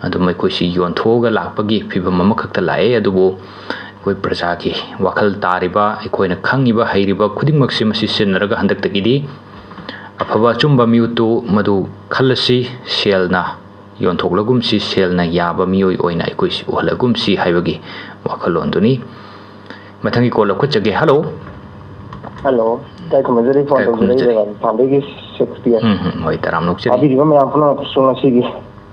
ꯑꯗꯨꯝ ꯑꯩꯈꯣꯏꯁꯤ ꯌꯣꯟꯊꯣꯛꯑꯒ ꯂꯥꯛꯄꯒꯤ ꯐꯤꯕꯝ ꯑꯃꯈꯛꯇ ꯂꯥꯛꯑꯦ꯫ ꯑꯗꯨꯕꯨ ꯑꯩꯈꯣꯏ ꯄ꯭ꯔꯖꯥꯒꯤ ꯋꯥꯈꯜ ꯇꯥꯔꯤꯕ, ꯑꯩꯈꯣꯏꯅ ꯈꯪꯉꯤꯕ, ꯍꯩꯔꯤꯕ ꯈꯨꯗꯤꯡꯃꯛꯁꯤ ꯃꯁꯤ ꯁꯤꯖꯤꯟꯅꯔꯒ ꯍꯟꯗꯛꯇꯒꯤꯗꯤ ꯑꯐꯕ ꯑꯆꯨꯝꯕ ꯃꯤꯍꯨꯠꯇꯨ ꯃꯗꯨ ꯈꯜꯂꯁꯤ, ꯁꯦꯜꯅ ꯌꯣꯟꯊꯣꯛꯂꯒꯨꯝꯁꯤ, ꯁꯦꯜꯅ ꯌꯥꯕ ꯃꯤꯑꯣꯏ ꯑꯣꯏꯅ ꯑꯩꯈꯣꯏꯁꯤ ꯎꯍꯜꯂꯒꯨꯝꯁꯤ ꯍꯥꯏꯕꯒꯤ ꯋꯥꯈꯜꯂꯣꯟꯗꯨꯅꯤ꯫ ꯃꯊꯪꯒꯤ call ꯂꯧꯈꯠꯆꯒꯦ꯫ Hello꯫ Hello, ꯏꯀꯥꯏ ꯈꯨꯝꯅꯖꯔꯤ꯫ Phone ꯏꯀꯥꯏ ꯈꯨꯝꯅꯖꯔꯤ꯫ ꯇꯧꯖꯔꯛꯏꯁꯦ ꯏꯝꯐꯥꯜꯗꯒꯤ ꯁꯦꯛꯁꯄꯤꯌꯔ꯫ ꯎꯝ, ꯎꯝ, ꯍꯣꯏ, ꯇꯔꯥꯝꯅ ꯑꯣꯛꯆꯔꯤ꯫ ꯇꯥꯕꯤꯔꯤꯕ ꯃꯌꯥꯝ ꯄꯨꯝꯅꯃꯛꯁꯨ ꯉꯁꯤꯒꯤ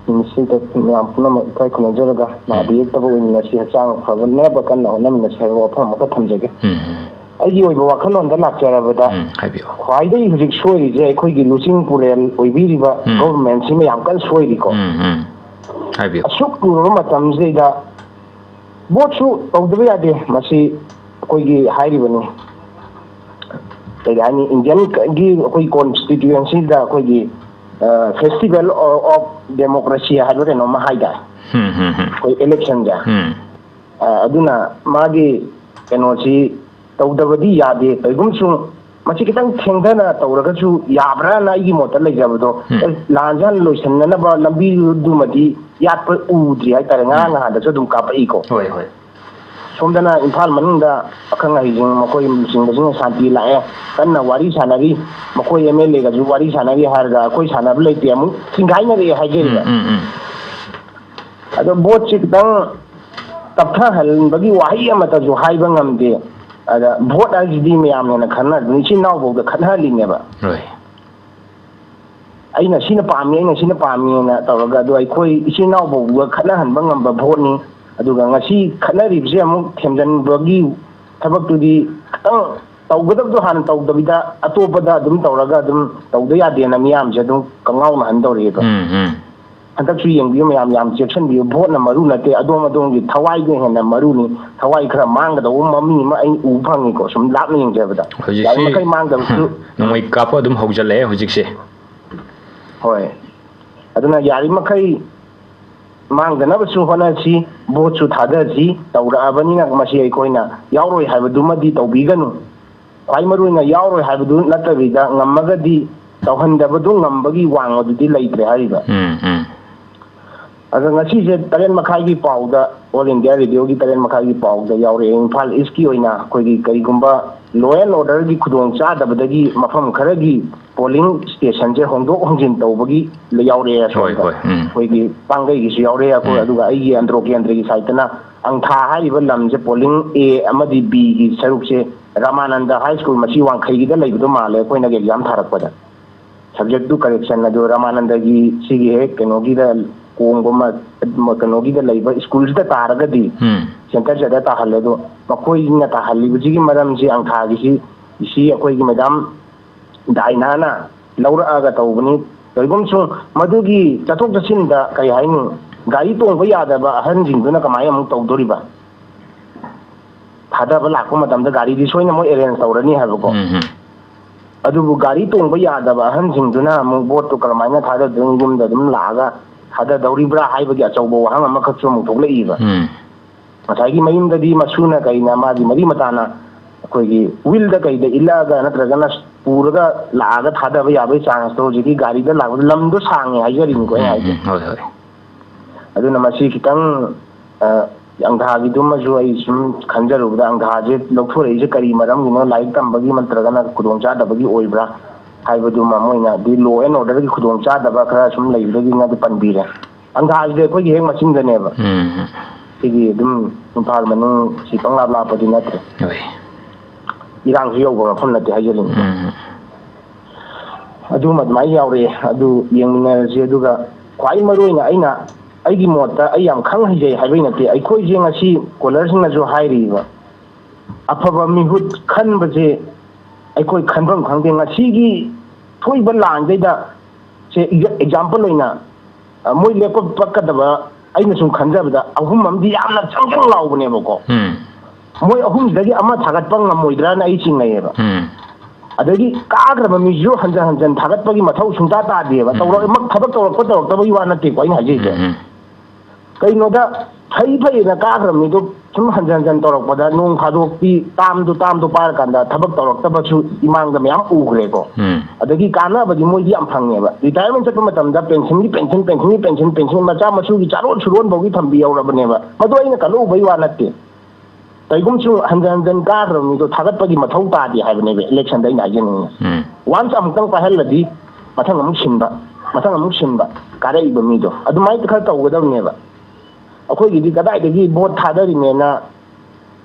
ꯅꯨꯃꯤꯠꯁꯤꯗ ꯃꯌꯥꯝ ꯄꯨꯝꯅꯃꯛ ꯏꯀꯥꯏ ꯈꯨꯝꯅꯖꯔꯒ ꯅꯥꯕ ꯌꯦꯛꯇꯕ ꯑꯣꯏꯃꯤꯟꯅꯁꯤ, ꯍꯛꯆꯥꯡ ꯐꯅꯕ ꯀꯟꯅ ꯍꯣꯠꯅꯃꯤꯟꯅꯁꯤ ꯍꯥꯏꯕ ꯋꯥꯐꯝ ꯑꯃꯈꯛ ꯊꯝꯖꯒꯦ꯫ ꯎꯝ, ꯎꯝ, ꯑꯩꯒꯤ ꯑꯣꯏꯕ ꯋꯥꯈꯜꯂꯣꯟꯗ ꯂꯥꯛꯆꯔꯕꯗ, ꯎꯝ, ꯍꯥꯏꯕꯤꯌꯨ꯫ ꯈ꯭ꯋꯥꯏꯗꯒꯤ ꯍꯧꯖꯤꯛ ꯁꯣꯏꯔꯤꯁꯦ ꯑꯩꯈꯣꯏꯒꯤ ꯂꯨꯆꯤꯡ ꯄꯨꯔꯦꯜ ꯑꯣꯏꯕꯤꯔꯤꯕ ꯎꯝ꯫ Governmentꯁꯤꯃ ꯌꯥꯝ ꯀꯟꯅ ꯁꯣꯏꯔꯤꯀꯣ꯫ ꯎꯝ, ꯎꯝ, ꯍꯥꯏꯕꯤꯌꯨ꯫ ꯑꯁꯨꯛ ꯂꯨꯔꯕ ꯃꯇꯝꯁꯤꯗꯩꯗ ꯚꯣꯠꯁꯨ ꯇꯧꯗꯕ ꯌꯥꯗꯦ꯫ ꯃꯁꯤ ꯑꯩꯈꯣꯏꯒꯤ ꯍꯥꯏꯔꯤꯕꯅꯤ, ꯀꯩ ꯍꯥꯏꯅꯤ, Indianꯒꯤ ꯑꯩꯈꯣꯏ constituencyꯗ ꯑꯩꯈꯣꯏꯒꯤ, ꯑ, festival of democracy ꯍꯥꯏꯕ ꯀꯩꯅꯣꯝꯃ ꯍꯥꯏꯇꯥꯔꯦ꯫ ꯎꯝ, ꯎꯝ, ꯎꯝ, ꯑꯩꯈꯣꯏ electionꯁꯦ꯫ ꯎꯝ, ꯑ, ꯑꯗꯨꯅ ꯃꯥꯒꯤ ꯀꯩꯅꯣꯁꯤ ꯇꯧꯗꯕꯗꯤ ꯌꯥꯗꯦ꯫ ꯀꯩꯒꯨꯝꯁꯨ ꯃꯁꯤ ꯈꯤꯇꯪ ꯊꯦꯡꯊꯅ ꯇꯧꯔꯒꯁꯨ ꯌꯥꯕ꯭ꯔꯥꯅ ꯑꯩꯒꯤ ꯃꯣꯠꯇ ꯂꯩꯖꯕꯗꯣ, ꯎꯝ꯫ ꯑꯦ, ꯂꯥꯟꯁꯦ ꯍꯥꯟꯅ ꯂꯣꯏꯁꯤꯟꯅꯅꯕ ꯂꯝꯕꯤꯗꯨꯃꯗꯤ ꯌꯥꯠꯄ ꯎꯗ꯭ꯔꯤ ꯍꯥꯏꯇꯥꯔꯦ꯫ ꯉꯔꯥꯡ ꯎꯝ꯫ ꯅꯍꯥꯟꯗꯁꯨ ꯑꯗꯨꯝ ꯀꯥꯞꯄꯛꯏꯀꯣ꯫ ꯍꯣꯏ, ꯍꯣꯏ꯫ ꯁꯣꯝꯗꯅ ꯏꯝꯐꯥꯜ ꯃꯅꯨꯡꯗ ꯑꯈꯪ ꯑꯍꯩꯁꯤꯡ, ꯃꯈꯣꯏ ꯂꯨꯆꯤꯡꯕꯁꯤꯡꯅ ꯁꯥꯟꯇꯤ ꯂꯥꯛꯑꯦ, ꯀꯟꯅ ꯋꯥꯔꯤ ꯁꯥꯟꯅꯔꯤ, ꯃꯈꯣꯏ MLAꯒꯁꯨ ꯋꯥꯔꯤ ꯁꯥꯟꯅꯔꯤ ꯍꯥꯏꯔꯒ ꯑꯩꯈꯣꯏ ꯁꯥꯟꯅꯕ ꯂꯩꯇꯦ ꯑꯃꯨꯛ ꯆꯤꯡꯒꯥꯏꯅꯔꯛꯑꯦ ꯍꯥꯏꯖꯔꯤꯕ꯫ ꯎꯝ, ꯎꯝ, ꯎꯝ꯫ ꯑꯗꯣ ꯚꯣꯠꯁꯤ ꯈꯤꯇꯪ ꯇꯞꯊꯍꯟꯕꯒꯤ ꯋꯥꯍꯩ ꯑꯃꯠꯇꯁꯨ ꯍꯥꯏꯕ ꯉꯝꯗꯦ꯫ ꯑꯗ ꯚꯣꯠ ꯍꯥꯏꯁꯤꯗꯤ ꯃꯌꯥꯝ ꯍꯦꯟꯅ ꯈꯟꯅꯗꯨꯅ ꯏꯆꯤꯟ ꯏꯅꯥꯎꯐꯥꯎꯗ ꯈꯠꯅꯍꯜꯂꯤꯅꯦꯕ꯫ ꯍꯣꯏ꯫ ꯑꯩꯅ ꯁꯤꯅ ꯄꯥꯝꯃꯤ, ꯑꯩꯅ ꯁꯤꯅ ꯄꯥꯝꯃꯤꯅ ꯇꯧꯔꯒ, ꯑꯗꯣ ꯑꯩꯈꯣꯏ ꯏꯆꯤꯟ ꯏꯅꯥꯎꯐꯥꯎꯕ ꯈꯠꯅꯍꯟꯕ ꯉꯝꯕ ꯚꯣꯠꯅꯤ꯫ ꯑꯗꯨꯒ ꯉꯁꯤ ꯈꯠꯅꯔꯤꯕꯁꯦ ꯑꯃꯨꯛ ꯊꯦꯝꯖꯤꯟꯕꯒꯤ ꯊꯕꯛꯇꯨꯗꯤ ꯈꯤꯇꯪ ꯇꯧꯒꯗꯕꯗꯣ ꯍꯥꯟꯅ ꯇꯧꯗꯕꯤꯗ ꯑꯇꯣꯞꯄꯗ ꯑꯗꯨꯝ ꯇꯧꯔꯒ ꯑꯗꯨꯝ ꯇꯧꯗ ꯌꯥꯗꯦꯅ ꯃꯤꯌꯥꯝꯁꯦ ꯑꯗꯨꯝ ꯀꯉꯥꯎꯅꯍꯟꯗꯧꯔꯤꯑꯕ꯫ ꯎꯝ ꯎꯝ ꯍꯟꯗꯛꯁꯨ ꯌꯦꯡꯕꯤꯌꯨ ꯃꯌꯥꯝ, ꯌꯥꯝ ꯆꯦꯛꯁꯤꯟꯕꯤꯌꯨ꯫ ꯚꯣꯠꯅ ꯃꯔꯨ ꯅꯠꯇꯦ, ꯑꯗꯣꯝ ꯑꯗꯣꯝꯒꯤ ꯊꯋꯥꯏꯗ ꯍꯦꯟꯅ ꯃꯔꯨꯅꯤ꯫ ꯊꯋꯥꯏ ꯈꯔ ꯃꯥꯡꯒꯗꯧꯕ ꯃꯃꯤ ꯑꯃ ꯑꯩ ꯎꯕ ꯐꯪꯉꯤꯀꯣ, ꯁꯨꯝ ꯂꯥꯞꯅ ꯌꯦꯡꯖꯕꯗ꯫ ꯌꯥꯔꯤꯃꯈꯩ ꯃꯥꯡꯗꯕꯁꯨ꯫ ꯅꯣꯡꯃꯩ ꯀꯥꯞꯄ ꯑꯗꯨꯝ ꯍꯧꯖꯤꯜꯂꯛꯑꯦ ꯍꯧꯖꯤꯛꯁꯦ꯫ ꯍꯣꯏ, ꯑꯗꯨꯅ ꯌꯥꯔꯤꯃꯈꯩ ꯃꯥꯡꯗꯅꯕꯁꯨ ꯍꯣꯠꯅꯁꯤ, ꯚꯣꯠꯁꯨ ꯊꯥꯗꯁꯤ꯫ ꯇꯧꯔꯛꯑꯕꯅꯤꯅ ꯃꯁꯤ ꯑꯩꯈꯣꯏꯅ ꯌꯥꯎꯔꯣꯏ ꯍꯥꯏꯕꯗꯨꯃꯗꯤ ꯇꯧꯕꯤꯒꯅꯨ꯫ ꯈ꯭ꯋꯥꯏ ꯃꯔꯨ ꯑꯣꯏꯅ ꯌꯥꯎꯔꯣꯏ ꯍꯥꯏꯕꯗꯨ ꯅꯠꯇꯕꯤꯗ, ꯉꯝꯃꯒꯗꯤ ꯇꯧꯍꯟꯗꯕꯗꯨ ꯉꯝꯕꯒꯤ ꯋꯥꯡꯃꯗꯨꯗꯤ ꯂꯩꯇ꯭ꯔꯦ ꯍꯥꯏꯔꯤꯕ꯫ ꯎꯝ ꯎꯝ ꯑꯗꯣ ꯉꯁꯤꯁꯦ ꯇꯔꯦꯠ ꯃꯈꯥꯏꯒꯤ ꯄꯥꯎꯗ, ꯑꯣꯜ ꯏꯟꯗꯤꯌꯥ ꯔꯦꯗꯤꯑꯣꯒꯤ ꯇꯔꯦꯠ ꯃꯈꯥꯏꯒꯤ ꯄꯥꯎꯗ ꯌꯥꯎꯔꯛꯑꯦ, ꯏꯝꯐꯥꯜ ꯏꯁꯀꯤ ꯑꯣꯏꯅ ꯑꯩꯈꯣꯏꯒꯤ ꯀꯔꯤꯒꯨꯝꯕ ꯂꯣ ꯑꯦꯟ ꯑꯣꯔꯗꯔꯒꯤ ꯈꯨꯗꯣꯡ ꯆꯥꯗꯕꯗꯒꯤ ꯃꯐꯝ ꯈꯔꯒꯤ ꯄꯣꯂꯤꯡ ꯁ꯭ꯇꯦꯁꯟꯁꯦ ꯍꯣꯡꯗꯣꯛ ꯍꯣꯡꯖꯤꯟ ꯇꯧꯕꯒꯤ ꯌꯥꯎꯔꯛꯑꯦ꯫ ꯍꯣꯏ ꯑꯁꯣꯝꯗ ꯍꯣꯏ ꯎꯝ ꯑꯩꯈꯣꯏꯒꯤ ꯄꯥꯡꯒꯩꯒꯤꯁꯨ ꯌꯥꯎꯔꯛꯑꯦ, ꯑꯩꯈꯣꯏ ꯎꯝ ꯑꯗꯨꯒ ꯑꯩꯒꯤ ꯑꯟꯗ꯭ꯔꯣ ꯀꯦꯟꯗ꯭ꯔꯒꯤ ꯁꯥꯏꯠꯇꯅ ꯑꯪꯊꯥ ꯍꯥꯏꯔꯤꯕ ꯂꯝꯁꯦ ꯄꯣꯂꯤꯡ ꯑꯦ ꯑꯃꯗꯤ ꯕꯤꯒꯤ ꯁꯔꯨꯛꯁꯦ ꯔꯥꯃꯥꯅꯟꯗ ꯍꯥꯏ ꯁ꯭ꯀꯨꯜ, ꯃꯁꯤ ꯋꯥꯡꯈꯩꯒꯤꯗ ꯂꯩꯕꯗꯣ ꯃꯥꯜꯂꯦ ꯑꯩꯈꯣꯏꯅꯒ ꯑꯦꯛꯖꯥꯝ ꯊꯥꯔꯛꯄꯗ꯫ ꯁꯕꯖꯦꯛꯇꯨ ꯀꯔꯦꯛꯁꯟ ꯑꯗꯨ ꯔꯥꯃꯥꯅꯟꯗꯒꯤ ꯁꯤꯒꯤ ꯍꯦꯛ ꯀꯩꯅꯣꯒꯤꯗ ꯀꯣꯡꯕ ꯑꯃ, ꯀꯩꯅꯣꯒꯤꯗ ꯂꯩꯕ ꯁ꯭ꯀꯨꯜꯁꯤꯗ ꯇꯥꯔꯒꯗꯤ ꯎꯝ ꯁꯦꯟꯇꯔꯁꯦ ꯑꯗ ꯇꯥꯍꯜꯂꯦ꯫ ꯑꯗꯣ ꯃꯈꯣꯏꯅ ꯇꯥꯍꯜꯂꯤꯕꯁꯤꯒꯤ ꯃꯔꯝꯁꯤ ꯑꯪꯊꯥꯒꯤꯁꯤ, ꯁꯤ ꯑꯩꯈꯣꯏꯒꯤ ꯃꯦꯗꯥꯝ ꯗꯥꯏꯅꯥꯅ ꯂꯧꯔꯛꯑꯒ ꯇꯧꯕꯅꯤ꯫ ꯀꯔꯤꯒꯨꯝꯕꯁꯨ ꯃꯗꯨꯒꯤ ꯆꯠꯊꯣꯛ ꯆꯠꯁꯤꯟꯗ ꯀꯔꯤ ꯍꯥꯏꯅꯤ, ꯒꯥꯔꯤ ꯇꯣꯡꯕ ꯌꯥꯗꯕ ꯑꯍꯟꯁꯤꯡꯗꯨꯅ ꯀꯃꯥꯏꯅ ꯑꯃꯨꯛ ꯇꯧꯗꯣꯔꯤꯕ? ꯊꯥꯗꯕ ꯂꯥꯛꯄ ꯃꯇꯝꯗ ꯒꯥꯔꯤꯗꯤ ꯁꯣꯏꯅ ꯃꯣꯏ ꯑꯦꯔꯦꯟꯖ ꯇꯧꯔꯅꯤ ꯍꯥꯏꯕꯀꯣ꯫ ꯎꯝ ꯎꯝ ꯑꯗꯨꯕꯨ ꯒꯥꯔꯤ ꯇꯣꯡꯕ ꯌꯥꯗꯕ ꯑꯍꯟꯁꯤꯡꯗꯨꯅ ꯑꯃꯨꯛ ꯚꯣꯠꯇꯨ ꯀꯔꯝꯍꯥꯏꯅ ꯊꯥꯗꯗꯣꯏꯅꯣ, ꯌꯨꯝꯗ ꯑꯗꯨꯝ ꯂꯥꯛꯑꯒ ꯊꯥꯗꯗꯧꯔꯤꯕ꯭ꯔꯥ ꯍꯥꯏꯕꯒꯤ ꯑꯆꯧꯕ ꯋꯥꯍꯪ ꯑꯃꯈꯛꯁꯨ ꯑꯃꯨꯛ ꯊꯣꯛꯂꯛꯏꯕ꯫ ꯎꯝ ꯉꯁꯥꯏꯒꯤ ꯃꯌꯨꯝꯗꯗꯤ ꯃꯁꯨꯅ ꯀꯩꯅ ꯃꯥꯒꯤ ꯃꯔꯤ ꯃꯇꯥꯅ ꯑꯩꯈꯣꯏꯒꯤ ꯋꯤꯜꯗ ꯀꯩꯗ ꯏꯜꯂꯛꯑꯒ ꯅꯠꯇ꯭ꯔꯒꯅ ꯄꯨꯔꯒ ꯂꯥꯛꯑꯒ ꯊꯥꯗꯕ ꯌꯥꯕꯒꯤ ꯆꯥꯟꯁꯇꯣ ꯍꯧꯖꯤꯛꯀꯤ ꯒꯥꯔꯤꯗ ꯂꯥꯛꯄꯗ ꯂꯝꯗꯣ ꯁꯥꯡꯉꯦ ꯍꯥꯏꯖꯔꯤꯅꯤꯀꯣ ꯑꯩꯅ ꯎꯝ ꯍꯥꯏꯁꯦ꯫ ꯎꯝ ꯍꯣꯏ ꯍꯣꯏ ꯑꯗꯨꯅ ꯃꯁꯤ ꯈꯤꯇꯪ, ꯑ, ꯑꯪꯊꯥꯒꯤꯗꯨꯃꯁꯨ ꯑꯩ ꯁꯨꯝ ꯈꯟꯖꯔꯨꯕꯗ, ꯑꯪꯊꯥꯁꯦ ꯂꯧꯊꯣꯔꯛꯏꯁꯦ ꯀꯔꯤ ꯃꯔꯝꯒꯤꯅꯣ? ꯂꯥꯏꯔꯤꯛ ꯇꯝꯕꯒꯤ ꯅꯠꯇ꯭ꯔꯒꯅ ꯈꯨꯗꯣꯡꯆꯥꯗꯕꯒꯤ ꯑꯣꯏꯕ꯭ꯔꯥ ꯍꯥꯏꯕꯗꯨꯃ ꯃꯣꯏꯅ ꯑꯗꯨ ꯂꯣ ꯑꯦꯟ ꯑꯣꯔꯗꯔꯒꯤ ꯈꯨꯗꯣꯡꯆꯥꯗꯕ ꯈꯔ ꯁꯨꯝ ꯂꯩꯕꯗꯒꯤꯅꯗꯤ ꯄꯟꯕꯤꯔꯦ꯫ ꯑꯪꯊꯥꯁꯤꯗꯤ ꯑꯩꯈꯣꯏꯒꯤ ꯍꯦꯛ ꯃꯆꯤꯟꯗꯅꯦꯕ꯫ ꯎꯝ ꯁꯤꯒꯤ ꯑꯗꯨꯝ ꯏꯝꯐꯥꯜ ꯃꯅꯨꯡ ꯁꯤ ꯄꯪꯂꯥꯞ ꯂꯥꯞꯄꯗꯤ ꯅꯠꯇ꯭ꯔꯦ꯫ ꯍꯣꯏ ꯏꯔꯥꯡꯁꯨ ꯌꯧꯕ ꯃꯐꯝ ꯅꯠꯇꯦ ꯍꯥꯏꯖꯅꯤꯡꯉꯤ꯫ ꯎꯝ ꯑꯗꯨꯃ ꯑꯗꯨꯃꯥꯏꯅ ꯌꯥꯎꯔꯛꯑꯦ꯫ ꯑꯗꯨ ꯌꯦꯡꯃꯤꯟꯅꯔꯁꯤ꯫ ꯑꯗꯨꯒ ꯈ꯭ꯋꯥꯏ ꯃꯔꯨ ꯑꯣꯏꯅ ꯑꯩꯅ, ꯑꯩꯒꯤ ꯃꯣꯠꯇ, ꯑꯩ ꯌꯥꯝ ꯈꯪ ꯍꯩꯖꯩ ꯍꯥꯏꯕꯩ ꯅꯠꯇꯦ, ꯑꯩꯈꯣꯏꯁꯦ ꯉꯁꯤ ꯀꯣꯂꯔꯁꯤꯡꯅꯁꯨ ꯍꯥꯏꯔꯤꯕ, ꯑꯐꯕ ꯃꯤꯍꯨꯠ ꯈꯟꯕꯁꯦ ꯑꯩꯈꯣꯏ ꯈꯟꯐꯝ ꯈꯪꯗꯦ꯫ ꯉꯁꯤꯒꯤ ꯊꯣꯛꯏꯕ ꯂꯥꯟꯁꯤꯗ ꯁꯦ example ꯑꯣꯏꯅ, ꯑ, ꯃꯣꯏ ꯂꯦꯞꯄꯛꯀꯗꯕ ꯑꯩꯅ ꯁꯨꯝ ꯈꯟꯖꯕꯗ ꯑꯍꯨꯝ ꯑꯃꯗꯤ ꯌꯥꯝꯅ ꯆꯪ ꯆꯪ ꯂꯥꯎꯕꯅꯦꯕꯀꯣ꯫ ꯎꯝ꯫ ꯃꯣꯏ ꯑꯍꯨꯝꯁꯤꯗꯒꯤ ꯑꯃ ꯊꯥꯒꯠꯄ ꯉꯝꯃꯣꯏꯗ꯭ꯔꯥꯅ ꯑꯩ ꯆꯤꯡꯅꯩꯌꯦꯕ꯫ ꯎꯝ꯫ ꯑꯗꯒꯤ ꯀꯥꯈ꯭ꯔꯕ ꯃꯤꯁꯨ ꯍꯟꯖꯟ ꯍꯟꯖꯟ ꯊꯥꯒꯠꯄꯒꯤ ꯃꯊꯧ ꯁꯨꯡꯇꯥ ꯇꯥꯗꯦꯕ꯫ ꯎꯝ꯫ ꯇꯧꯔꯛ-, ꯊꯕꯛ ꯇꯧꯔꯛꯄ ꯇꯧꯔꯛꯇꯕꯒꯤ ꯋꯥ ꯅꯠꯇꯦꯀꯣ ꯑꯩꯅ ꯍꯥꯏꯖꯩꯁꯦ꯫ ꯎꯝ, ꯎꯝ꯫ ꯀꯩꯅꯣꯗ ꯐꯩ ꯐꯩꯅ ꯀꯥꯈ꯭ꯔꯕ ꯃꯤꯗꯣ ꯁꯨꯝ ꯍꯟꯖꯟ ꯍꯟꯖꯟ ꯇꯧꯔꯛꯄꯗ ꯅꯣꯡ ꯐꯥꯗꯣꯛꯇꯤ ꯇꯥꯝꯗꯨ ꯇꯥꯝꯗꯨ ꯄꯥꯔꯀꯥꯟꯗ ꯊꯕꯛ ꯇꯧꯔꯛꯇꯕꯁꯨ ꯏꯃꯥꯡꯗ ꯃꯌꯥꯝ ꯎꯈ꯭ꯔꯦꯀꯣ꯫ ꯎꯝ꯫ ꯑꯗꯒꯤ ꯀꯥꯟꯅꯕꯗꯤ ꯃꯣꯏꯗꯤ ꯌꯥꯝ ꯐꯪꯉꯦꯕ꯫ Retirement ꯆꯠꯄ ꯃꯇꯝꯗ pensionꯒꯤ pension, pensionꯒꯤ pension, pension, ꯃꯆꯥ ꯃꯁꯨꯒꯤ ꯆꯥꯔꯣꯟ ꯁꯨꯔꯣꯟꯐꯥꯎꯒꯤ ꯊꯝꯕꯤ ꯌꯧꯔꯕꯅꯦꯕ꯫ ꯃꯗꯨ ꯑꯩꯅ ꯀꯜꯂꯨꯕꯩ ꯋꯥ ꯅꯠꯇꯦ꯫ ꯀꯩꯒꯨꯝꯕꯁꯨ ꯍꯟꯖꯟ ꯍꯟꯖꯟ ꯀꯥꯈ꯭ꯔꯕ ꯃꯤꯗꯣ ꯊꯥꯒꯠꯄꯒꯤ ꯃꯊꯧ ꯇꯥꯗꯦ ꯍꯥꯏꯕꯅꯦꯕ electionꯗ ꯑꯩꯅ ꯍꯥꯏꯖꯅꯤꯡꯉꯤ꯫ ꯎꯝ꯫ Once ꯑꯃꯨꯛꯇꯪ ꯄꯥꯏꯍꯜꯂꯗꯤ ꯃꯊꯪ ꯑꯃꯨꯛ ꯁꯤꯟꯕ, ꯃꯊꯪ ꯑꯃꯨꯛ ꯁꯤꯟꯕ, ꯀꯥꯔꯛꯏꯕ ꯃꯤꯗꯣ ꯑꯗꯨꯃꯥꯏꯅ ꯈꯔ ꯇꯧꯒꯗꯕꯅꯦꯕ꯫ ꯑꯩꯈꯣꯏꯒꯤꯗꯤ ꯀꯗꯥꯏꯗꯒꯤ vote ꯊꯥꯗꯔꯤꯅꯦꯅ